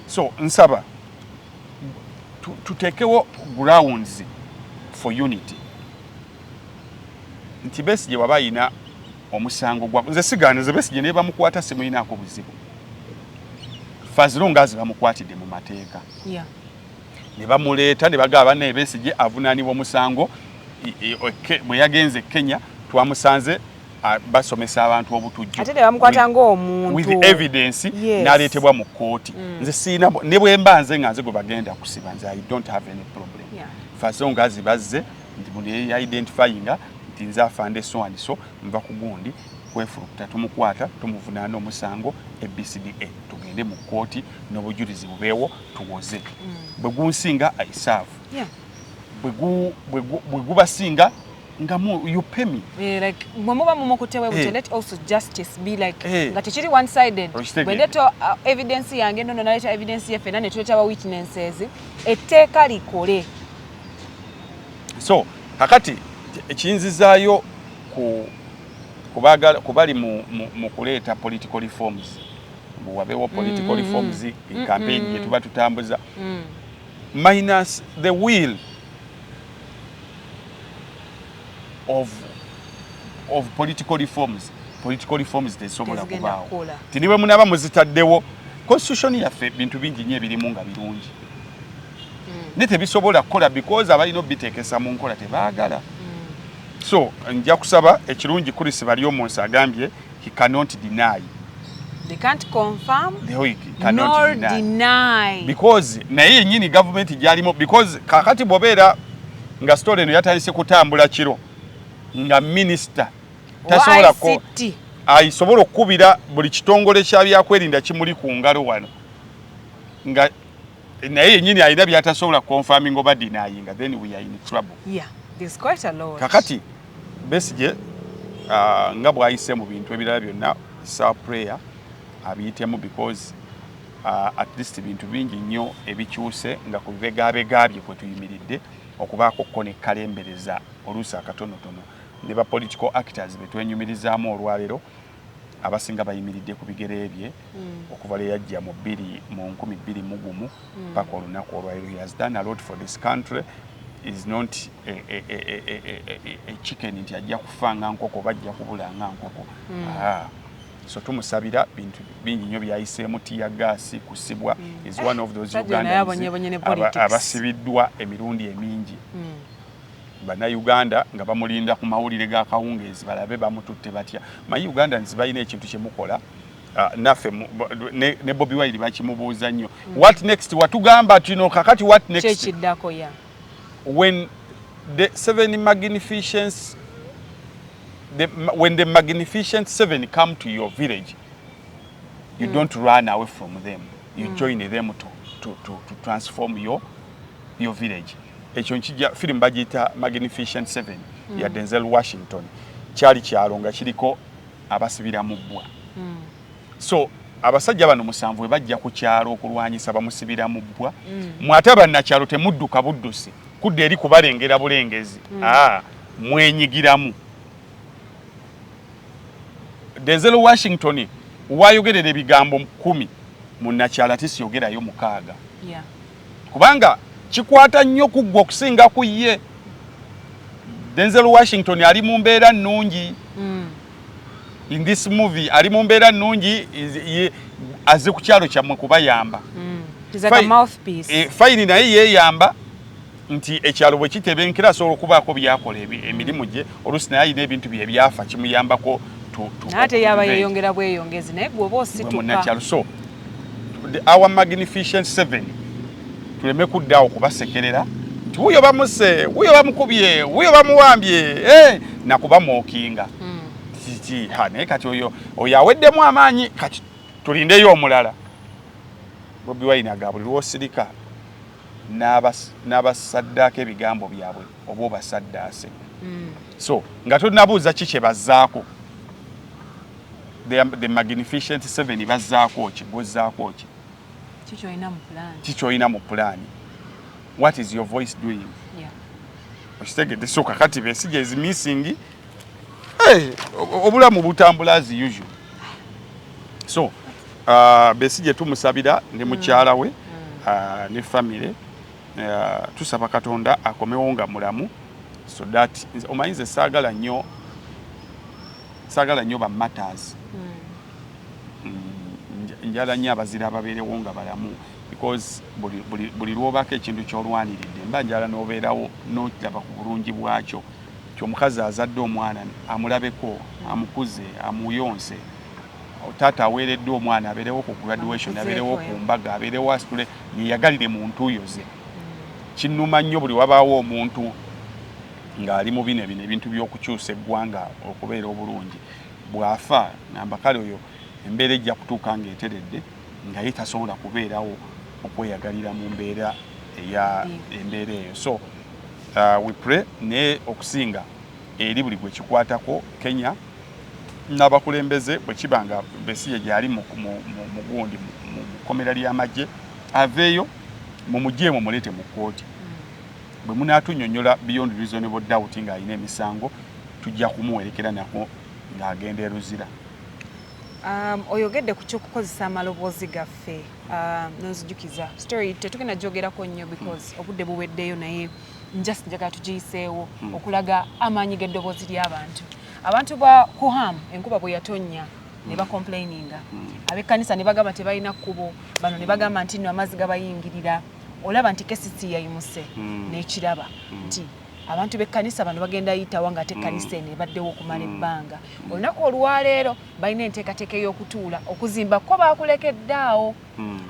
So nsaba tuteekewo grounds for unity, nti Besigye waba ayina omusango gwa, nze sigaana, nze Besigye naye bamukwata simuyinaako buzibu for as long as bamukwatidde mu mateeka ne bamuleeta ne bagamba, bannaye, Besigye avunaanibwa omusango bwe yagenze e Kenya twamusanze basomesa abantu obutujju. Ate ne bamukwata ng'omuntu. With evidence. N'aleetebwa mu kkooti. Nze siina, ne bwe mba nze nga nze gwe bagenda kusiba, nze I don't have any problem for as long as bazze nti buli identifyinga nti nze afande so and so, nva ku gundi kwefulukuta, tumukwata, tumuvunaana omusango ABCDA, tugende mu kkooti n'obujulizi bubeewo, tuwoze. Bwe gunsinga, I serve. Bwe gubasinga nga you pay me. Eh, like bwe muba mumukutte bwe butyo, let also justice be like nga tekiri one sided. Okitegedde. Bwe ndeeta evidence yange, nono naleeta evidence ye, ffenna ne tuleeta ba witnesses, etteeka likole. So kakati ekinzizaayo ku kubagala kubali mu kuleeta political reforms, mbu wabeewo political reforms, campaign gye tuba tutambuza, minus the will of of political reforms, political reforms tezisobola Tezigenda kubaawo. kukola. Ti ne bwe munaaba muzitaddewo, constitution yaffe bintu bingi nnyo ebirimu nga birungi, naye tebisobola kukola because abalina obiteekesa mu nkola tebaagala. So nja kusaba ekirungi, Chris Baryomunsi agambye he cannot deny. They can't confirm He cannot nor deny. deny. Because naye yennyini gavumenti gyalimu, because kakati bw'obeera nga story eno yatandise kutambula kiro nga minisita tasobola ICT. Asobola okukubira buli kitongole kya byakwerinda kimuli ku ngalo wano, nga naye yennyini alina byatasobola confirming oba denying, then we are in trouble. Yeah, there's quite a lot. Kakati Besigye, nga bw'ayise mu bintu ebirala byonna, sa prayer abiyitemu, because at least bintu bingi nnyo ebikyuse nga ku bibegabega bye kwe tuyimiridde okubaako ko ne kalembereza oluusi akatonotono ne ba political actors be twenyumirizaamu olwaleero, abasinga bayimiridde ku bigere bye okuva lwe yajja mu bbiri mu 2001 paka olunaku olwaleero. He has done a lot for this country. Is not a chicken nti ajja kufa nga nkoko oba ajja kubula nga nkoko. Ah. So tumusabira bintu bingi nnyo byayiseemu, tear gas, kusibwa. Is one of those Sajja naye Ugandans abonyebonye ne politics. Abasibiddwa emirundi emingi, Bannayuganda nga bamulinda ku mawulire ga kawungeezi balabe bamututte batya. Manyi Ugandans balina ekintu kyemukola, naffe ne Bobi Wine bakimubuuza nnyo, "What next?" Watugamba tino, kakati what next? Kyekiddako ya. When the seven magnificence the, when the Magnificent Seven come to your village, you don't run away from them, you join them to transform your village. Ekyo nkijja firimu bagiyita Magnificent Seven ya Denzel Washington. Kyali kyalo nga kiriko abasibira mu bbwa. So abasajja bano musanvu bwe bajja ku kyalo okulwanyisa bamusibira mu bbwa, mwe ate abannakyalo temudduka buddusi kudda eri kubalengera bulengezi. Ah, mwenyigiramu. Denzel Washington wayogerera ebigambo 10, munnakyalo ate siyogerayo 6, kubanga kikwata nnyo ku ggwe okusinga ku ye. Denzel Washington ali mu mbeera nnungi. In this movie ali mu mbeera nnungi, azze ku kyalo kyammwe kubayamba. He's like a mouthpiece. Fine, naye yeeyamba nti ekyalo bwe kitebenkera asobola okubaako byakola emirimu gye, oluusi naye alina ebintu bye ebyafa kimuyambako Naye ate yaba yeeyongera bweyongezi, naye gwe oba gwe osituka. Munnakyalo. So our Magnificent Seven tuleme kuddaawo kubasekerera nti wuyo bamuse, wuyo bamukubye, wuyo bamuwambye, nakubamwokinga. Kiki? Ha, naye kati oyo aweddemu amaanyi, kati tulindeyo omulala. Bobi Wine aga buli lwosirika n'abasaddaako ebigambo byabwe oba obasaddaase. So nga tonabuuza ki kye bazzaako, the Magnificent Seven bazzaako ki, gwozzaako ki? Kikyolina mu plan? Ki kyolina mu pulaani? What is your voice doing? Yeah. Okitegedde? So kakati Besigye is missing. Hey, obulamu butambula as usual. So Besigye tumusabira ne mukyala we ne family. Tusaba Katonda akomewo nga mulamu, so that omanyi nze saagala nnyo ba martyrs. Njala nnyo abazira ababeerewo nga balamu, because buli lw'obaako ekintu ky'olwaniridde, mba njala n'obeerawo n'olaba ku bulungi bwakyo, ti omukazi azadde omwana amulabeko, amukuze, amuyonse, taata aweereddwa omwana abeerewo ku graduation, abeerewo ku mbaga, abeerewo asitule yeyagalire mu ntuuyo ze. Kinnuma nnyo buli wabaawo omuntu ng'ali mu bino bino ebintu by'okukyusa eggwanga okubeera obulungi, bw'afa namba kale oyo embeera ejja kutuuka ng'eteredde nga ye tasobola kubeerawo okweyagalira mu mbeera eya embeera eyo. So we pray, naye okusinga eri buli gwe kikwatako, Kenya n'abakulembeze, bwe kiba nga Besigye gyali mu gundi mu kkomera ly'amagye, aveeyo, mumugyemu muleete mu kkooti. Bwe munaatunyonnyola beyond reasonable doubt ng'alina emisango, tujja kumuwerekera nako ng'agenda e Luzira. Oyogedde ku kyokukozesa amaloboozi gaffe, nonzijukiza story tetugenda gyogerako nnyo because obudde buweddeyo, naye just njagala tugiyiseewo okulaga amaanyi g'eddoboozi ly'abantu. Abantu ba Kuham, enkuba bwe yatonnya ne bacomplaininga, ab'ekkanisa ne bagamba tebalina kkubo, bano ne bagamba nti nno amazzi gabayingirira. Olaba nti KCC yayimuse n'ekiraba nti abantu b'ekkanisa bano bagenda yitawa, nga ate ekkanisa eno ebaddewo okumala ebbanga. Olunaku olwaleero balina enteekateeka ey'okutuula okuzimba ko baakulekedde awo.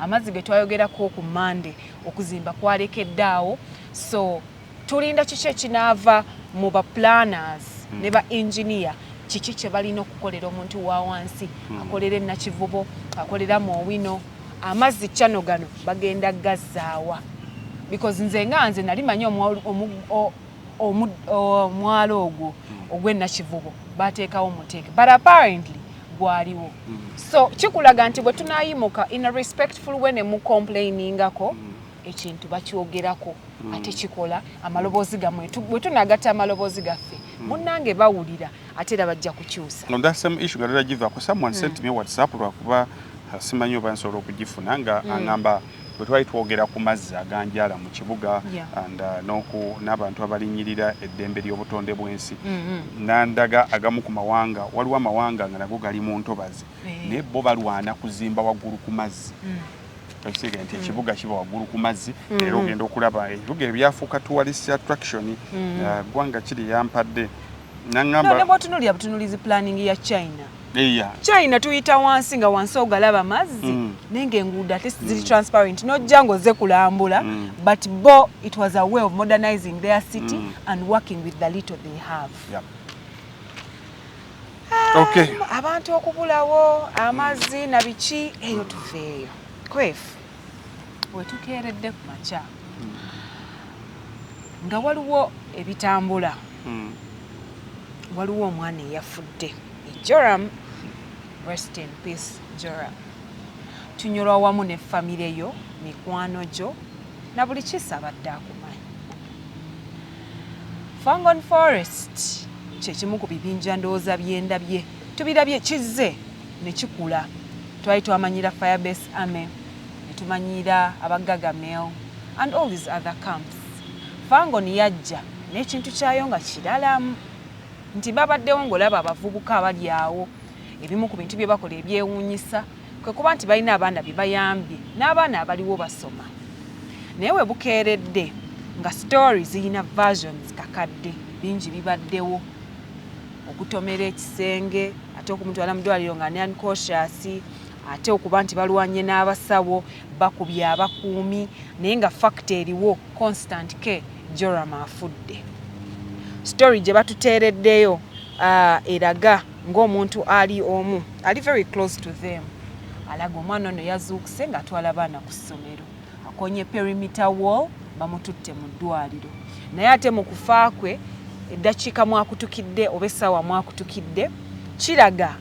Amazzi ge twayogerako ku Mande, okuzimba kwalekedde awo, so tulinda kiki ekinaava mu ba planners ne ba engineer, kiki kye balina okukolera omuntu wa wansi akolera enakivubo, akolera mu Owino. Amazzi kyano gano bagenda gazzaawa? Because nze nga nze nali manyi omwalo ogwo ogw'enakivubo bateekawo muteeke, but apparently gwaliwo. So kikulaga nti bwe tunayimuka in a respectful way ne mucomplainingako, ekintu bakyogerako ate kikola amaloboozi gammwe. Bwe tunagatta amaloboozi gaffe, munnange, bawulira ate era bajja kukyusa. On that same issue nga tutagivaako, someone sent me WhatsApp, lwakuba simanyi oba nsobola okugifuna, nga aŋŋamba bwe twali twogera ku mazzi aganjala mu kibuga and n'abantu abalinyirira eddembe ly'obutonde bw'ensi, nandaga agamu ku mawanga. Waliwo amawanga nga nago gali mu ntobazi, naye bo balwana kuzimba waggulu ku mazzi. Ekitegeera nti ekibuga kiba waggulu ku mazzi, era ogenda okulaba ebibuga ebyafuuka tourist attraction. Ggwanga kiri yampadde No, ne naŋŋamba bw'otunuulira butunuulizi planning ya China, China tuyita wansi nga wansi ogalaba mazzi, naye ng'enguudo ate ziri transparent, nojja ng'ozze kulambula. But bo it was a way of modernizing their city and working with the little they have. Abantu okubulawo amazzi na biki eyo, tuveeyo kwefu wetukeeredde ku makya nga waliwo ebitambula. Waliwo omwana eyafudde, Joram. Rest in peace, Joram. Tunyolwa wamu ne famire yo, mikwano gyo na buli kisa abadde akumanyi. Fangon Forest kyekimu ku bibinja ndowooza byendabye, tubirabye kizze ne kikula. Twali twamanyira Firebase Army, ne tumanyira Abagagamel and all these other camps. Fangon yajja n'ekintu kyayo nga kiralamu nti babaddewo ng'olaba abavubuka abali awo. Ebimu ku bintu bye bakola ebyewuunyisa kwe kuba nti balina abaana bye bayambye n'abaana abaliwo basoma. Naye we bukeeredde nga story zirina versions kakadde, bingi bibaddewo: okutomera ekisenge, ate okumutwala mu ddwaliro nga ne unconscious, ate okuba nti balwanye n'abasawo, bakubye abakuumi. Naye nga fact eriwo constant k Joram afudde. Story gye batuteereddeyo eraga ng'omuntu ali omu ali very close to them alaga omwana ono yazuukuse ng'atwala abaana ku ssomero, akonye perimeter wall, bamututte mu ddwaliro. Naye ate mu kufa kwe, eddakiika mwakutukidde oba essaawa mwakutukidde kiraga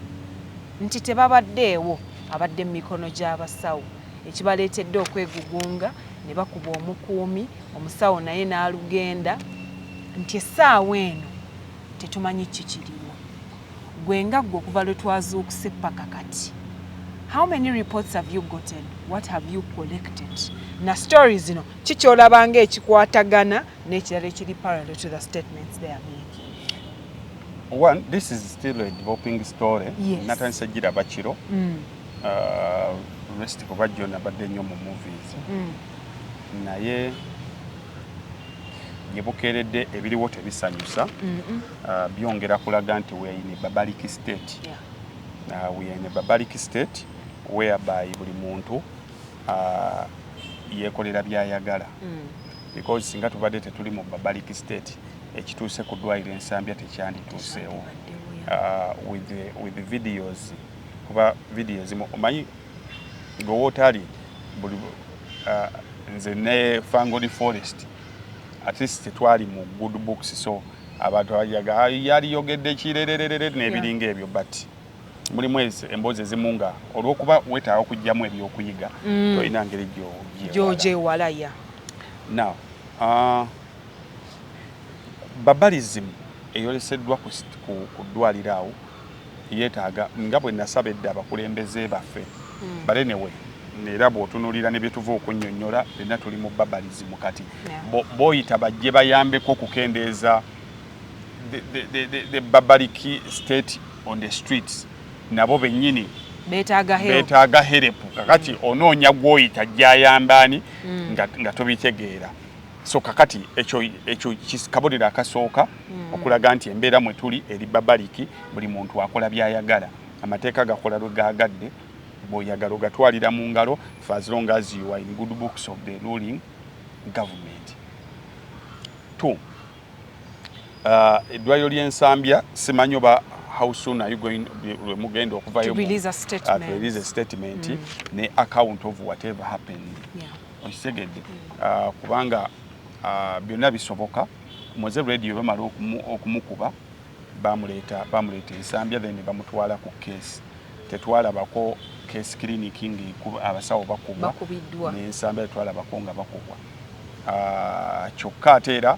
nti tebabaddeewo, abadde mu mikono gy'abasawo, ekibaleetedde okwegugunga ne bakuba omukuumi, omusawo naye n'alugenda nti essaawa eno tetumanyi kikiriwo. Gwe nga ggwe, okuva lwe twazuukuse paka kati, how many reports have you gotten? What have you collected? Na stories zino kikyolaba nga ekikwatagana n'ekirala ekiri parallel to the statements they are making? One, this is still a developing story. Natandise giraba kiro. Rest kuba jjo nabadde nnyo mu movies. Naye gye bukeeredde ebiriwo tebisanyusa. Byongera kulaga nti we are in a barbaric state. We are in a barbaric state whereby buli muntu yeekolera byayagala, because singa tubadde tetuli mu barbaric state, ekituuse ku ddwaliro Ensambya tekyandituuseewo. With the videos, kuba video ezimu omanyi gwewa otali buli nze ne Fangoni Forest at least tetwali mu good books, so abantu abajaga yaliyogedde kirererere n'ebiringa ebyo, but mulimu emboozi ezimu nga olw'okuba weetaaga okuggyamu ebyokuyiga, tolina ngeri gy'ogyewala. Gy'ogyewala, ya. Now, barbarism eyoleseddwa ku ddwaliro awo yeetaaga nga bwe nasaba edda abakulembeze baffe. But anyway, era bw'otunuulira ne bye tuva okunnyonnyola, fenna tuli mu barbarism kati. B'oyita bajje bayambeko okukendeeza the barbaric state on the streets nabo bennyini beetaaga help. Beetaaga help. Kakati onoonya gwoyita gyayambaani nga tobitegeera. So kakati ekyo kabonero akasooka okulaga nti embeera mwe tuli eri barbaric. Buli muntu akola byayagala, amateeka gakola lwe gaagadde, bw'oyagala ogatwalira mu ngalo, for as long as you are in good books of the ruling government. Two, eddwaliro ly'Ensambya, simanyi oba how soon are you going, lwe mugenda okuvayo To release a statement. To release a statement ne account of whatever happened. Okitegedde? Kubanga byonna bisoboka. Mowzey Radio bamala okumukuba, bamuleeta Ensambya, then bamutwala ku case. Tetwalabako case clinic nga abasawo bakubwa. Bakubiddwa. N'Ensambya tetwalabako nga bakubwa. Kyokka ate era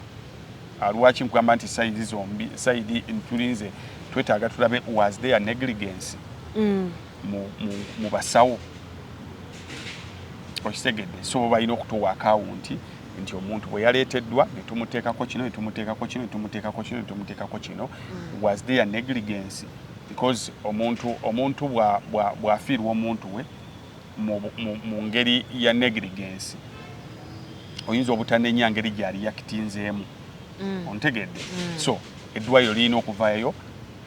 lwaki nkugamba nti side zombi, side tulinze, twetaaga tulabe, was there negligence mu basawo? Okitegedde? So balina okutuwa account nti omuntu bwe yaleeteddwa ne tumuteekako kino, ne tumuteekako kino, ne tumuteekako kino, ne tumuteekako kino, was there negligence? Because omuntu bw'afiirwa omuntu we mu ngeri ya negligence, oyinza obutanenya ngeri gyali yakitinzeemu. Ontegedde? So eddwaliro lirina okuvaayo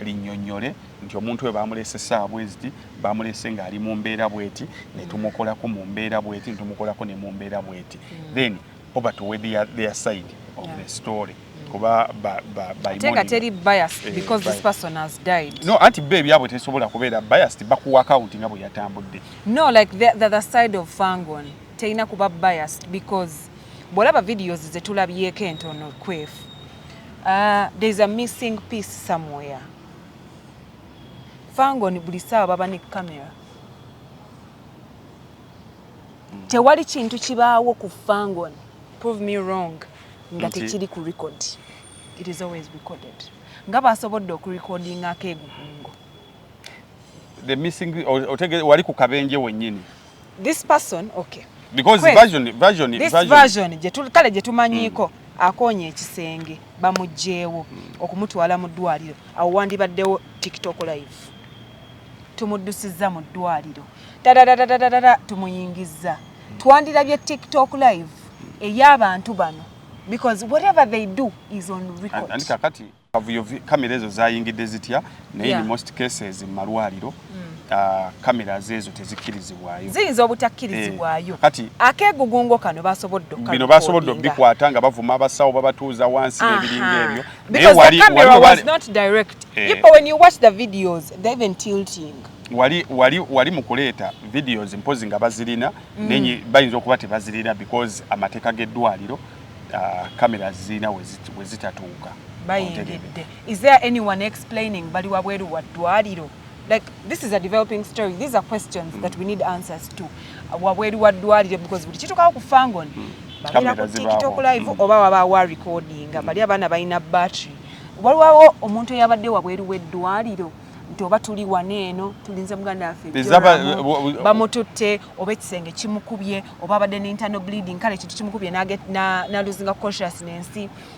linnyonnyole nti omuntu we bamuleese essaawa bweziti, bamuleese ng'ali mu mbeera bweti, ne tumukolako mu mbeera bweti, ne tumukolako ne mu mbeera bweti, then oba tuwe their side of the story, kuba Ate nga teri biased because this person has died. No, anti bo ebyabwe tesobola kubeera biased, bakuwa account nga bwe yatambudde. No, like the side of Fangon terina kuba biased because bw'olaba videos ze tulabyeko entono kwefu, there's a missing piece somewhere. Fangon buli ssaawa baba ne camera. Tewali kintu kibaawo ku Fangon, prove me wrong, nga tekiri ku record. It is always recorded, nga basobodde okurecordinga akeegugungo. The missing wali ku kabenje wennyini. This person, okay. Because Kwe, version this version, version kale gye tumanyiiko, akoonye ekisenge, bamuggyeewo okumutwala mu ddwaliro. Awo wandibaddewo TikTok live, tumuddusizza mu ddwaliro, tadadadadadada, tumuyingizza. Twandirabye TikTok live ey'abantu bano because whatever they do is on record. Anti kakati kavuyo, kamera ezo zayingidde zitya? Naye in most cases mu malwaliro kamera ezo tezikkirizibwayo. Ziyinza obutakkirizibwayo. Kati akeegugungo kano basobodde bino basobodde obikwata nga bavuma abasawo, babatuuza wansi n'ebiringa ebyo. Because the camera was not direct. People, when you watch the videos, they're even tilting. Wali mu kuleeta videos, mpozi nga bazirina, nenye bayinza okuba tebazirina because amateeka g'eddwaliro, kamera zirina we zitatuuka. Bayingidde. Is there anyone explaining bali wabweru wa ddwaliro? Like, this is a developing story. These are questions that we need answers to. Wabweru wa ddwaliro, because buli kituukawo ku Fangon babeera Kamera ku zibaawo. TikTok live oba wabaawo recording. Bali abaana balina battery. Waliwo omuntu eyabadde wabweru w'eddwaliro nti oba tuli wano eno tulinze muganda waffe Joramu, bamututte, oba ekisenge kimukubye, oba abadde ne internal bleeding, kale ekintu kimukubye na losing consciousness.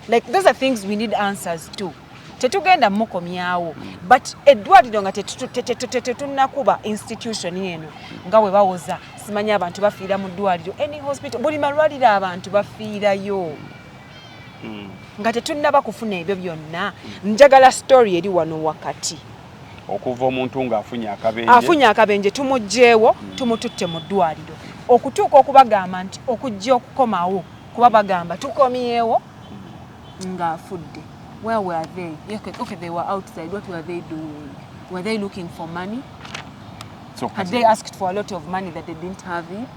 Like, those are things we need answers to. Tetugenda mukomyawo, but eddwaliro nga tetunnakuba institution eno nga bwe bawoza, simanyi abantu bafiira mu ddwaliro, any hospital, buli malwaliro abantu bafiirayo. Nga tetunnaba kufuna ebyo byonna, njagala story eri wano wakati. Okuva omuntu ng'afunye akabenje, afunye akabenje, tumuggyeewo, tumututte mu ddwaliro, okutuuka okubagamba nti okujja okukomawo, kuba bagamba tukomyewo ng'afudde. Where were they? Okay, they were outside. What were they doing? Were they looking for money? So, Had they asked for a lot of money that they didn't have it?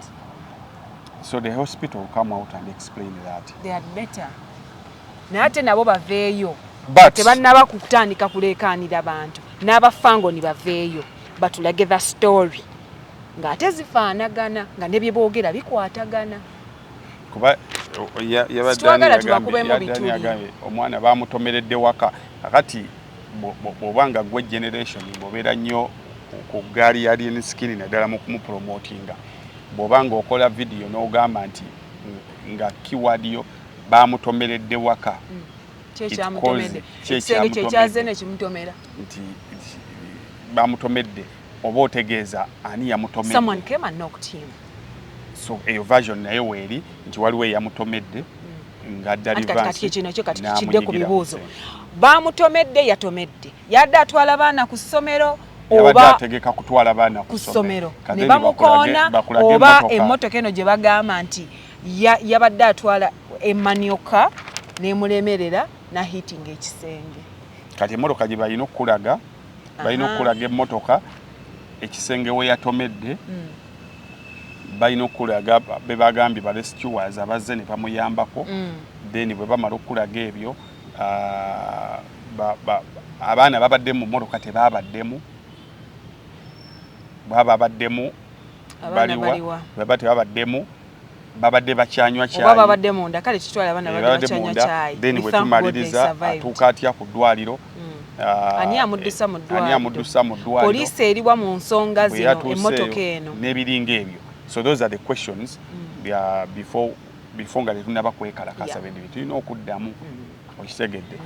So the hospital will come out and explain that. They had better. Naye ate nabo baveeyo. But tebannaba kutandika kuleekaanira bantu, n'abafango ni baveeyo batulage the story ng'ate zifaanagana, nga ne bye boogera bikwatagana. Kuba yabadde Sitwagala ani tubakubemu yabadde ani bituli. Yagambye omwana bamutomeredde waka. Kakati bw'oba nga gwe generation bw'obeera nnyo ku ggaali ya Alien Skin, naddala mu kumupromotinga, bw'oba ng'okola video n'ogamba nti nga keyword yo bamutomeredde waka. Kyekyamutomedde, ekisenge kyekyaze nekimutomera. Nti bamutomedde oba otegeeza ani yamutomedde? Someone came and knocked him. So eyo version naye weeri nti waliwo eyamutomedde nga dali. Kino kyo kati tukidde ku bibuuzo. Bamutomedde, yatomedde, yadde atwala baana ku ssomero. Oba ategeka kutwala baana ku ssomero ne bamukoona, oba emmotoka eno gye bagamba nti yabadde atwala emanyoka n'emulemerera nahitinga ekisenge. Kati emmotoka gye balina okukulaga, balina okukulaga emmotoka ekisenge we yatomedde. Balina okukulaga be bagambye ba rescuers abazze ne bamuyambako. Then bwe bamala okukulaga ebyo, abaana babadde mu mmotoka, tebabaddemu? Baba babaddemu baliwa? Baba tebabaddemu, babadde bakyanywa kyayi? Oba babadde munda? Kale kitwale abaana babadde bakyanywa kyayi. Then bwe tumaliriza, atuuka atya ku ddwaliro? Ani amuddusa mu ddwaliro? Ani amuddusa mu ddwaliro? Poliisi eriwa mu nsonga zino, emmotoka eno? N'ebiringa ebyo. So those are the questions before nga tetunaba kwekalakasa. Bintu tulina okuddamu, okitegedde?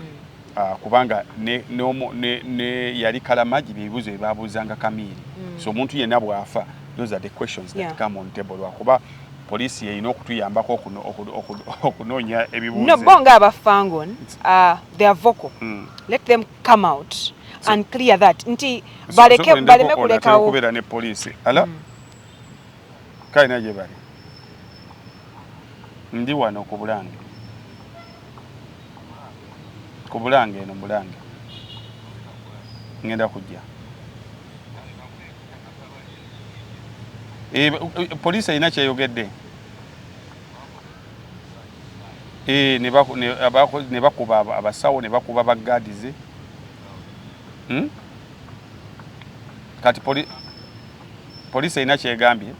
Kubanga ne yali Kalamagi, byebibuuzo bye babuuzanga Kamiiri. So omuntu yenna bw'afa, those are the questions that come on table, lwakuba poliisi yeyina okutuyambako okunoonya ebibuuzo. No, bo nga aba Fangon, they are vocal. Let them come out and clear that nti baleke baleme kulekawo. Okubeera ne poliisi ala kalina gye bali. Ndi wano ku Bulange, ku Bulange eno Bulange, ngenda kujja. Poliisi erina kyeyogedde. Ne bakuba abasawo, ne bakuba bagadize. Kati poliisi erina kyegambye.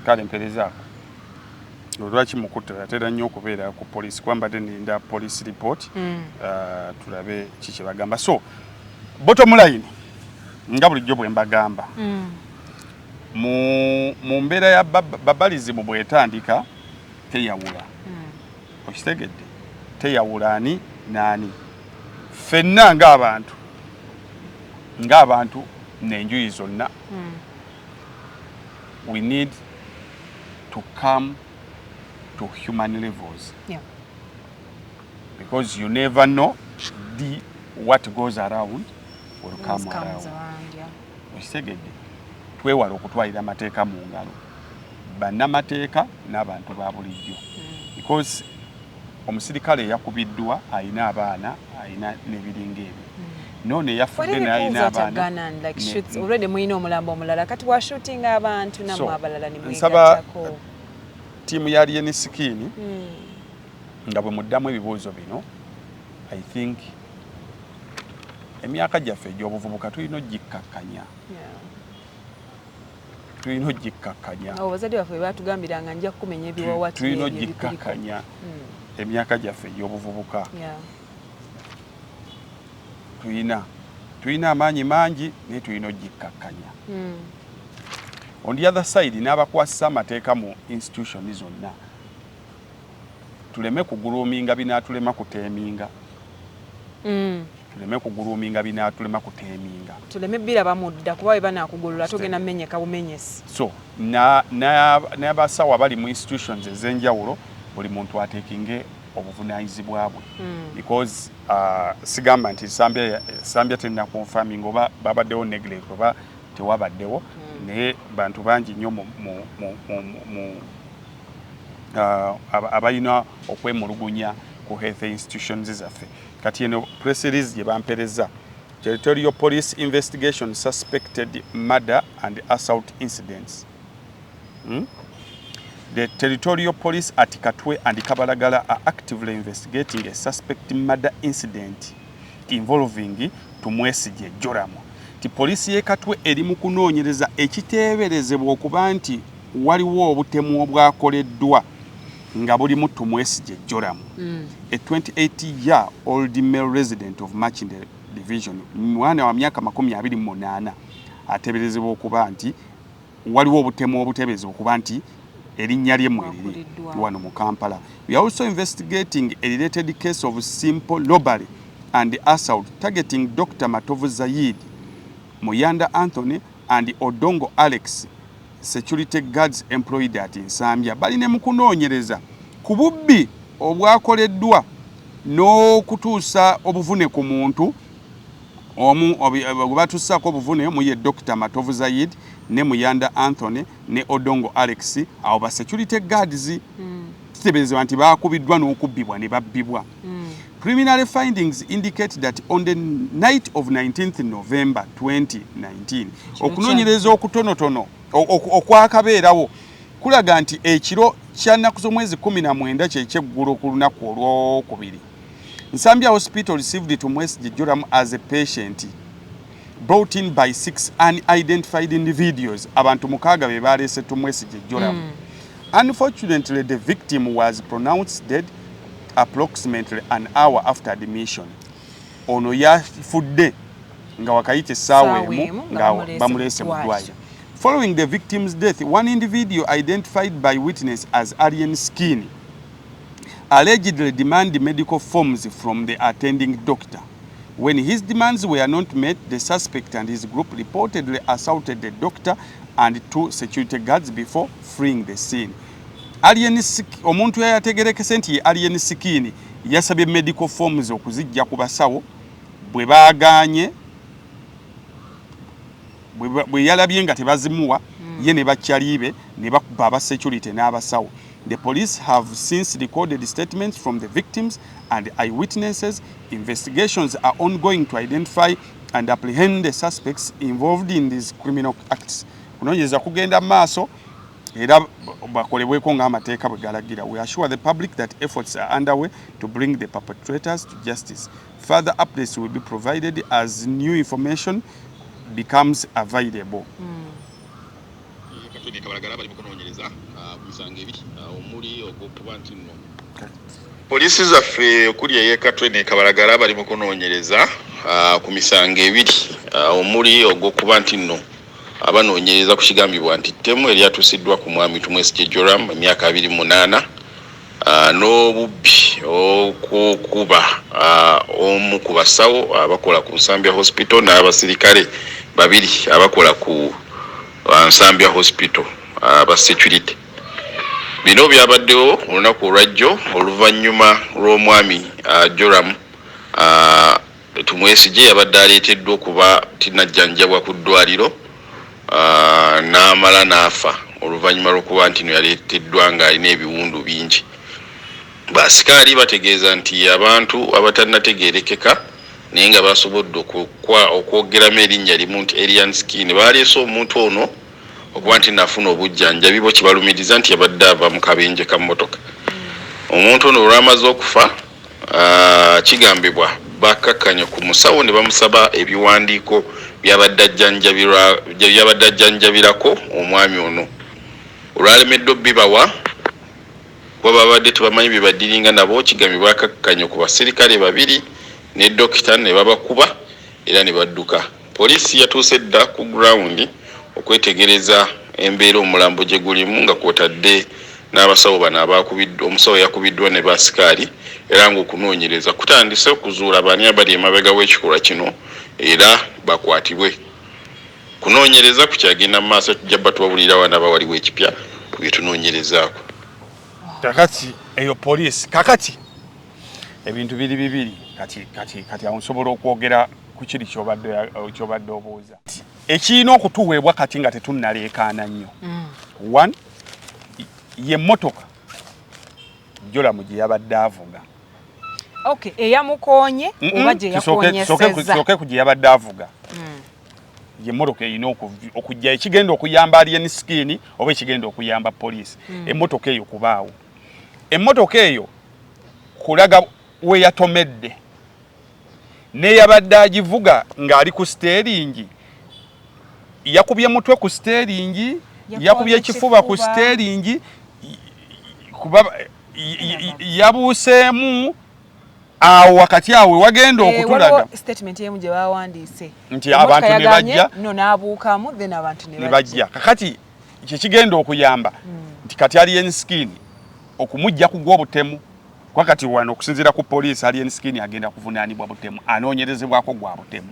Kale mperezaako. Lwaki mukutte atera nnyo okubeera ku poliisi? Kuba mbadde ninda police report. Tulabe ki kye bagamba. So bottom line, nga bulijjo bwe mbagamba, mu mbeera ya barbarism bw'etandika teyawula. Okitegedde? Teyawula ani naani. Ffenna ng'abantu n'enjuyi zonna, we need to come to human levels because you never know, the what goes around will come comes around. Around, yeah. Okitegedde? Twewale okutwalira amateeka mu ngalo, bannamateeka n'abantu ba bulijjo, because omusirikale eyakubiddwa ayina abaana, ayina n'ebiringa ebyo. Noono eyafudde naye ayina abaana. Already muyina omulambo omulala, kati washootinga abantu nammwe abalala. Nsaba nemwegattako. Ttiimu ya Alien Skin, nga bwe muddamu ebibuuzo bino, I think emyaka gyaffe egy'obuvubuka tulina ogikkakkanya. Tulina ogikkakkanya. Abo bazadde baffe batugambiranga, nja kukumenya ebiwawatiro. Tulina ogikkakkanya emyaka gyaffe egy'obuvubuka. Tulina amaanyi mangi, naye tulina ogikkakkanya. On the other side, n'abakwasisa amateeka mu institution zonna, tuleme kuguluminga binaatulema kuteeminga. Tuleme kuguluminga binaatulema kuteeminga. Tuleme biraba mudda, kuba bwe banaakugolola togenda menyeka bumenyesi. So n'abasawo abali mu institutions ez'enjawulo, buli muntu ateekinge obuvunaanyizibwa bwe, because sigamba nti Nsambya terina confirming oba babaddewo neglect oba tewabaddewo, naye bantu bangi nnyo mu abalina okwemulugunya ku health institutions zaffe. Kati eno press release gye bampereza: Territorial Police investigation suspected murder and assault incidents. The territorial police at Katwe and Kabalagala are actively investigating a suspect murder incident involving Tumwesige Joram. Ti poliisi y'e Katwe eri mu kunoonyereza ekiteeberezebwa okuba nti waliwo obutemu obwakoleddwa nga bulimu Tumwesige Joram, a 28 year old male resident of Makindye Division, mwana wa myaka 28 ateeberezebwa okuba nti waliwo obutemu obuteeberezebwa okuba nti Erinnya lye mweriri Wakuliddwa. Wano mu Kampala. We are also investigating a related case of simple robbery and assault targeting Dr. Matovu Zayid, Muyanda Anthony and Odongo Alex, security guards employed at Nsambya. Bali ne mu kunoonyereza ku bubbi obwakoleddwa n'okutuusa obuvune ku muntu omu gwe batuusaako obuvune mu ye Dr. Matovu Zayid ne Muyanda Anthony ne Odongo Alex, abo ba security guards. Kiteeberezebwa nti baakubiddwa n'okubbibwa ne babbibwa. Preliminary findings indicate that on the night of 19th November 2019, okunoonyereza okutonotono okwakabeerawo kulaga nti ekiro kya nnaku z'omwezi 19 kyekyeggulo ku lunaku olwokubiri, Nsambya Hospital received Tumwesigye Joram as a patient brought in by six unidentified individuals. Abantu 6 be baleese Tumwesigye Joram. Unfortunately, the victim was pronounced dead approximately an hour after admission. Ono yafudde nga wakayita essaawa Essaawa emu emu nga nga bamuleese bamuleese mu mu ddwaliro. ddwaliro. Following the victim's death, one individual identified by witness as Alien Skin allegedly demanded medical forms from the attending doctor. When his demands were not met, the suspect and his group reportedly assaulted the doctor and two security guards before fleeing the scene. Alien omuntu yayategerekese nti ye Alien Skin yasabye medical forms okuzijja ku basawo, bwe baagaanye, bwe yalabye nga tebazimuwa, ye ne bakyalibe ne bakuba aba security n'abasawo. The police have since recorded statements from the victims and eyewitnesses. Investigations are ongoing to identify and apprehend the suspects involved in these criminal acts. Kunoonyereza kugenda mu maaso era bakolebweko ng'amateeka bwe galagira. We assure the public that efforts are underway to bring the perpetrators to justice. Further updates will be provided as new information becomes available. Katwege Kabalagala bali mu kunoonyereza ku misango ebiri omuli ogw'okuba nti nno poliisi zaffe okuli ey'e Katwe ne Kabalagala bali mu kunoonyereza ku misango ebiri omuli ogw'okuba nti nno abanoonyereza ku kigambibwa nti ttemu eryatuusiddwa ku mwami Tumwesigye Joram, emyaka 28, n'obubbi okukuba omu ku basawo abakola ku Nsambya Hospital n'abasirikale babiri abakola ku Nsambya Hospital aba security. Bino byabaddewo olunaku olwajjo oluvannyuma lw'omwami Joram Tumwesigye yabadde aleeteddwa okuba tinajjanjabwa ku ddwaliro n'amala n'afa oluvannyuma lw'okuba nti no yaleeteddwa ng'alina ebiwundu bingi. Basikaali bategeeza nti abantu abatannategeerekeka naye nga basobodde okwogeramu erinnya limu nti Alien Skin baleese omuntu ono okuba nti nafuna obujjanjabi, bo kibalumiriza nti yabadde ava mu kabenje ka mmotoka. Omuntu ono olwamaze okufa, kigambibwa bakakkanya ku musawo ne bamusaba ebiwandiiko byabadde ajjanjabirako omwami ono. Olwalemeddwa obbibawa kuba babadde tebamanyi bye badiringa nabo, kigambibwa bakakkanya ku basirikale babiri ne dokita ne babakuba era ne badduka. Poliisi yatuuse dda ku ground okwetegereza embeera omulambo gye gulimu, nga kwotadde n'abasawo bano abakubiddwa, omusawo yakubiddwa ne basikaali, era ng'okunoonyereza kutandise okuzuula baani abali emabega w'ekikolwa kino era bakwatibwe. Kunoonyereza kukyagenda mu maaso, tujja batuwabulira wanaaba waliwo ekipya ku bye tunoonyerezaako. Kakati eyo poliisi. Kakati ebintu biri bibiri. Kati awo nsobola okwogera ku kiri kyobadde obuuza ekirina okutuweebwa kati nga tetunnaleekaana nnyo. One, ye mmotoka Jolamu gye yabadde avuga. Okay, eyamukoonye oba gye yakonyesezza? Tusooke ku gye yabadde avuga. Ye mmotoka erina okujja ekigenda okuyamba Alien Skin oba ekigenda okuyamba poliisi. Emmotoka eyo kubaawo, emmotoka eyo kulaga we yatomedde neyabadde agivuga ng'ali ku steering, yakubye mutwe ku steering, yakubye kifuba ku steering, kuba yabuuseemu awo wakati awo wagenda okutulaga. Statement emu gye bawandiise nti abantu ne bajja no n'abuukamu, then abantu ne bajja. Kakati Kyekigenda okuyamba nti kati Alien Skin okumujja ku gw'obutemu, kuba kati wano okusinziira ku poliisi, Alien Skin agenda kuvunaanibwa butemu, anoonyerezebwako gwa butemu.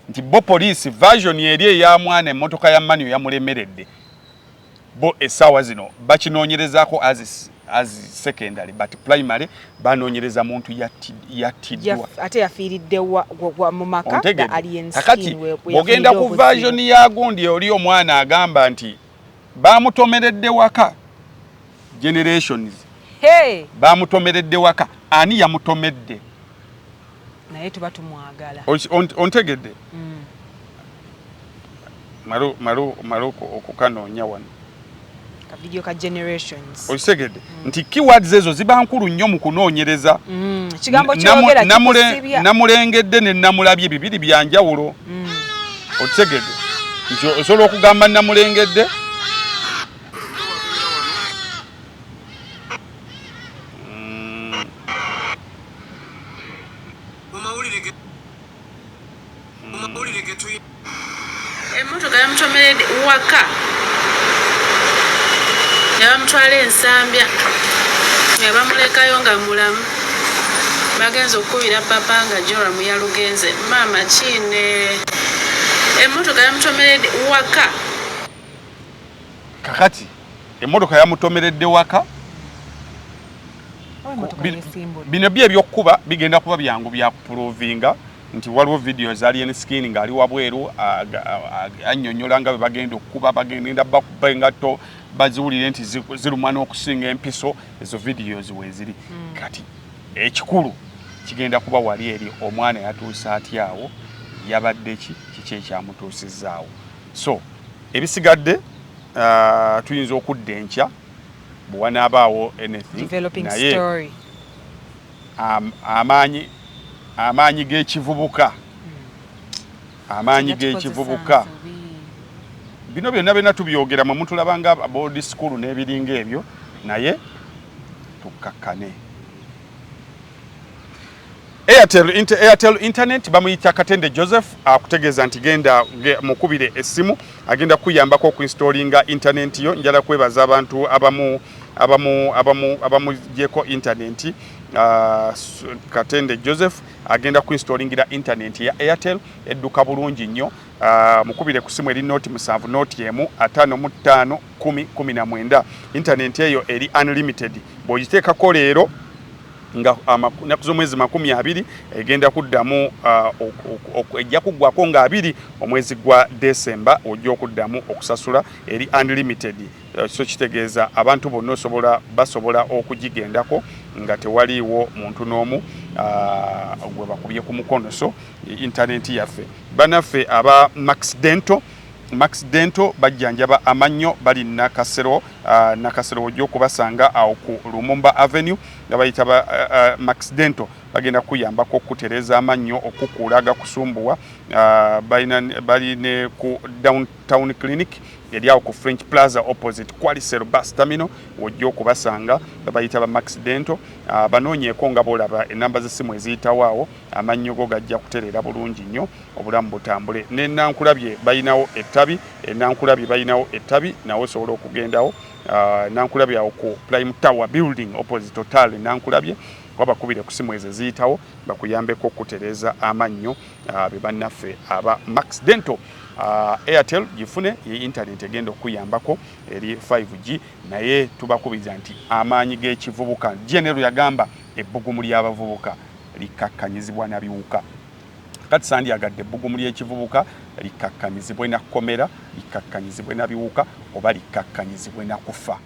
Nti bo poliisi version eri eya mwana emmotoka ya Manio yamulemeredde, bo essaawa zino bakinoonyerezaako as secondary, but primary banoonyereza muntu yattiddwa. Ate yafiiridde mu maka. Kakati bw'ogenda ku version ya gundi oli, omwana agamba nti bamutomeredde waka. Generations bamutomeredde waka. Ani yamutomedde? Naye tuba tumwagala. Ontegedde? Malu okukanoonya wano. Kavidiyo ka Generations. Okitegedde nti keywords ezo ziba nkulu nnyo mu kunoonyereza. Kigambo kyogera kikusibya. Namulengedde ne namulabye bibiri bya njawulo. Okitegedde nti osobola okugamba namulengedde. Mumawulire getuyi Emmotoka yamutomeredde waka ne bamutwala Ensambya ne bamulekayo nga mulamu. Bagenze okukubira papa nga Joram yalugenze. Maama kiine emmotoka yamutomeredde waka. Kakati emmotoka yamutomeredde waka. Bino byo ebyokukuba bigenda kuba byangu byakuprovinga nti waliwo video za Alien Skin ng'ali wabweru annyonnyola nga bwe bagenda okukuba, bagenda bakuba engatto baziwulire nti ziruma n'okusinga empiso. Ezo videos weeziri. Kati ekikulu kigenda kuba wali eri omwana yatuuse atyawo, yabadde ki, kiki ekyamutuusizaawo. So ebisigadde tuyinza okudda enkya bwe wanaabaawo anything. Naye amaanyi g'ekivubuka, amaanyi g'ekivubuka, bino byonna byonna tubyogera mwe mutulaba nga board school n'ebiringa ebyo, naye tukkakkane. Airtel internet bamuyita Katende Joseph, akutegeeza nti genda mukubire essimu, agenda kuyambako okuinstallinga internet yo. Njala kwebaza abantu abamu abamu abamu abamugyeko internet. Katende Joseph agenda kuinstallingira internet ya Airtel edduka bulungi nnyo. Mukubire ku simu eri 07 01 55 10 19. Internet eyo eri unlimited. Bw'ogiteekako leero nga ennaku z'omwezi 20, egenda kuddamu ejja kuggwako nga 2 omwezi gwa Desemba, ojja okuddamu okusasula. Eri unlimited, so kitegeeza abantu bonna osobola basobola okugigendako nga tewaliiwo muntu n'omu gwe bakubye ku mukono. So internet yaffe, bannaffe aba Max Dental, Max Dental bajjanjaba amannyo, bali Nakasero. Nakasero ojja okubasanga awo ku Lumumba Avenue nga bayita ba Max Dental. Bagenda kuyambako okutereeza amannyo, okukuula agakusumbuwa. Bali ne ku Downtown Clinic eri awo ku French Plaza opposite Qualicel bus terminal, wojja okubasanga. Babayita ba Max Dental. Banoonyeeko nga boolaba enamba z'essimu eziyitawo awo. Amannyo go gajja kutereera bulungi nnyo, obulamu butambule. Ne Nankulabye balinawo ettabi, Nankulabye balinawo ettabi, nawe osobola okugendawo. Nankulabye awo ku Prime Tower building opposite Total Nankulabye, wabakubire ku simu ezo eziyitawo bakuyambeko okutereeza amannyo. Be bannaffe aba Max Dental. Airtel gifune, ye internet egenda okuyambako eri 5G. Naye tubakubiriza nti amaanyi g'ekivubuka, General yagamba ebbugumu ly'abavubuka likkakkanyizibwa na biwuka. Kati sandyagadde ebbugumu ly'ekivubuka likkakkanyizibwe na kkomera, likkakkanyizibwe na biwuka, oba likkakkanyizibwe na kufa.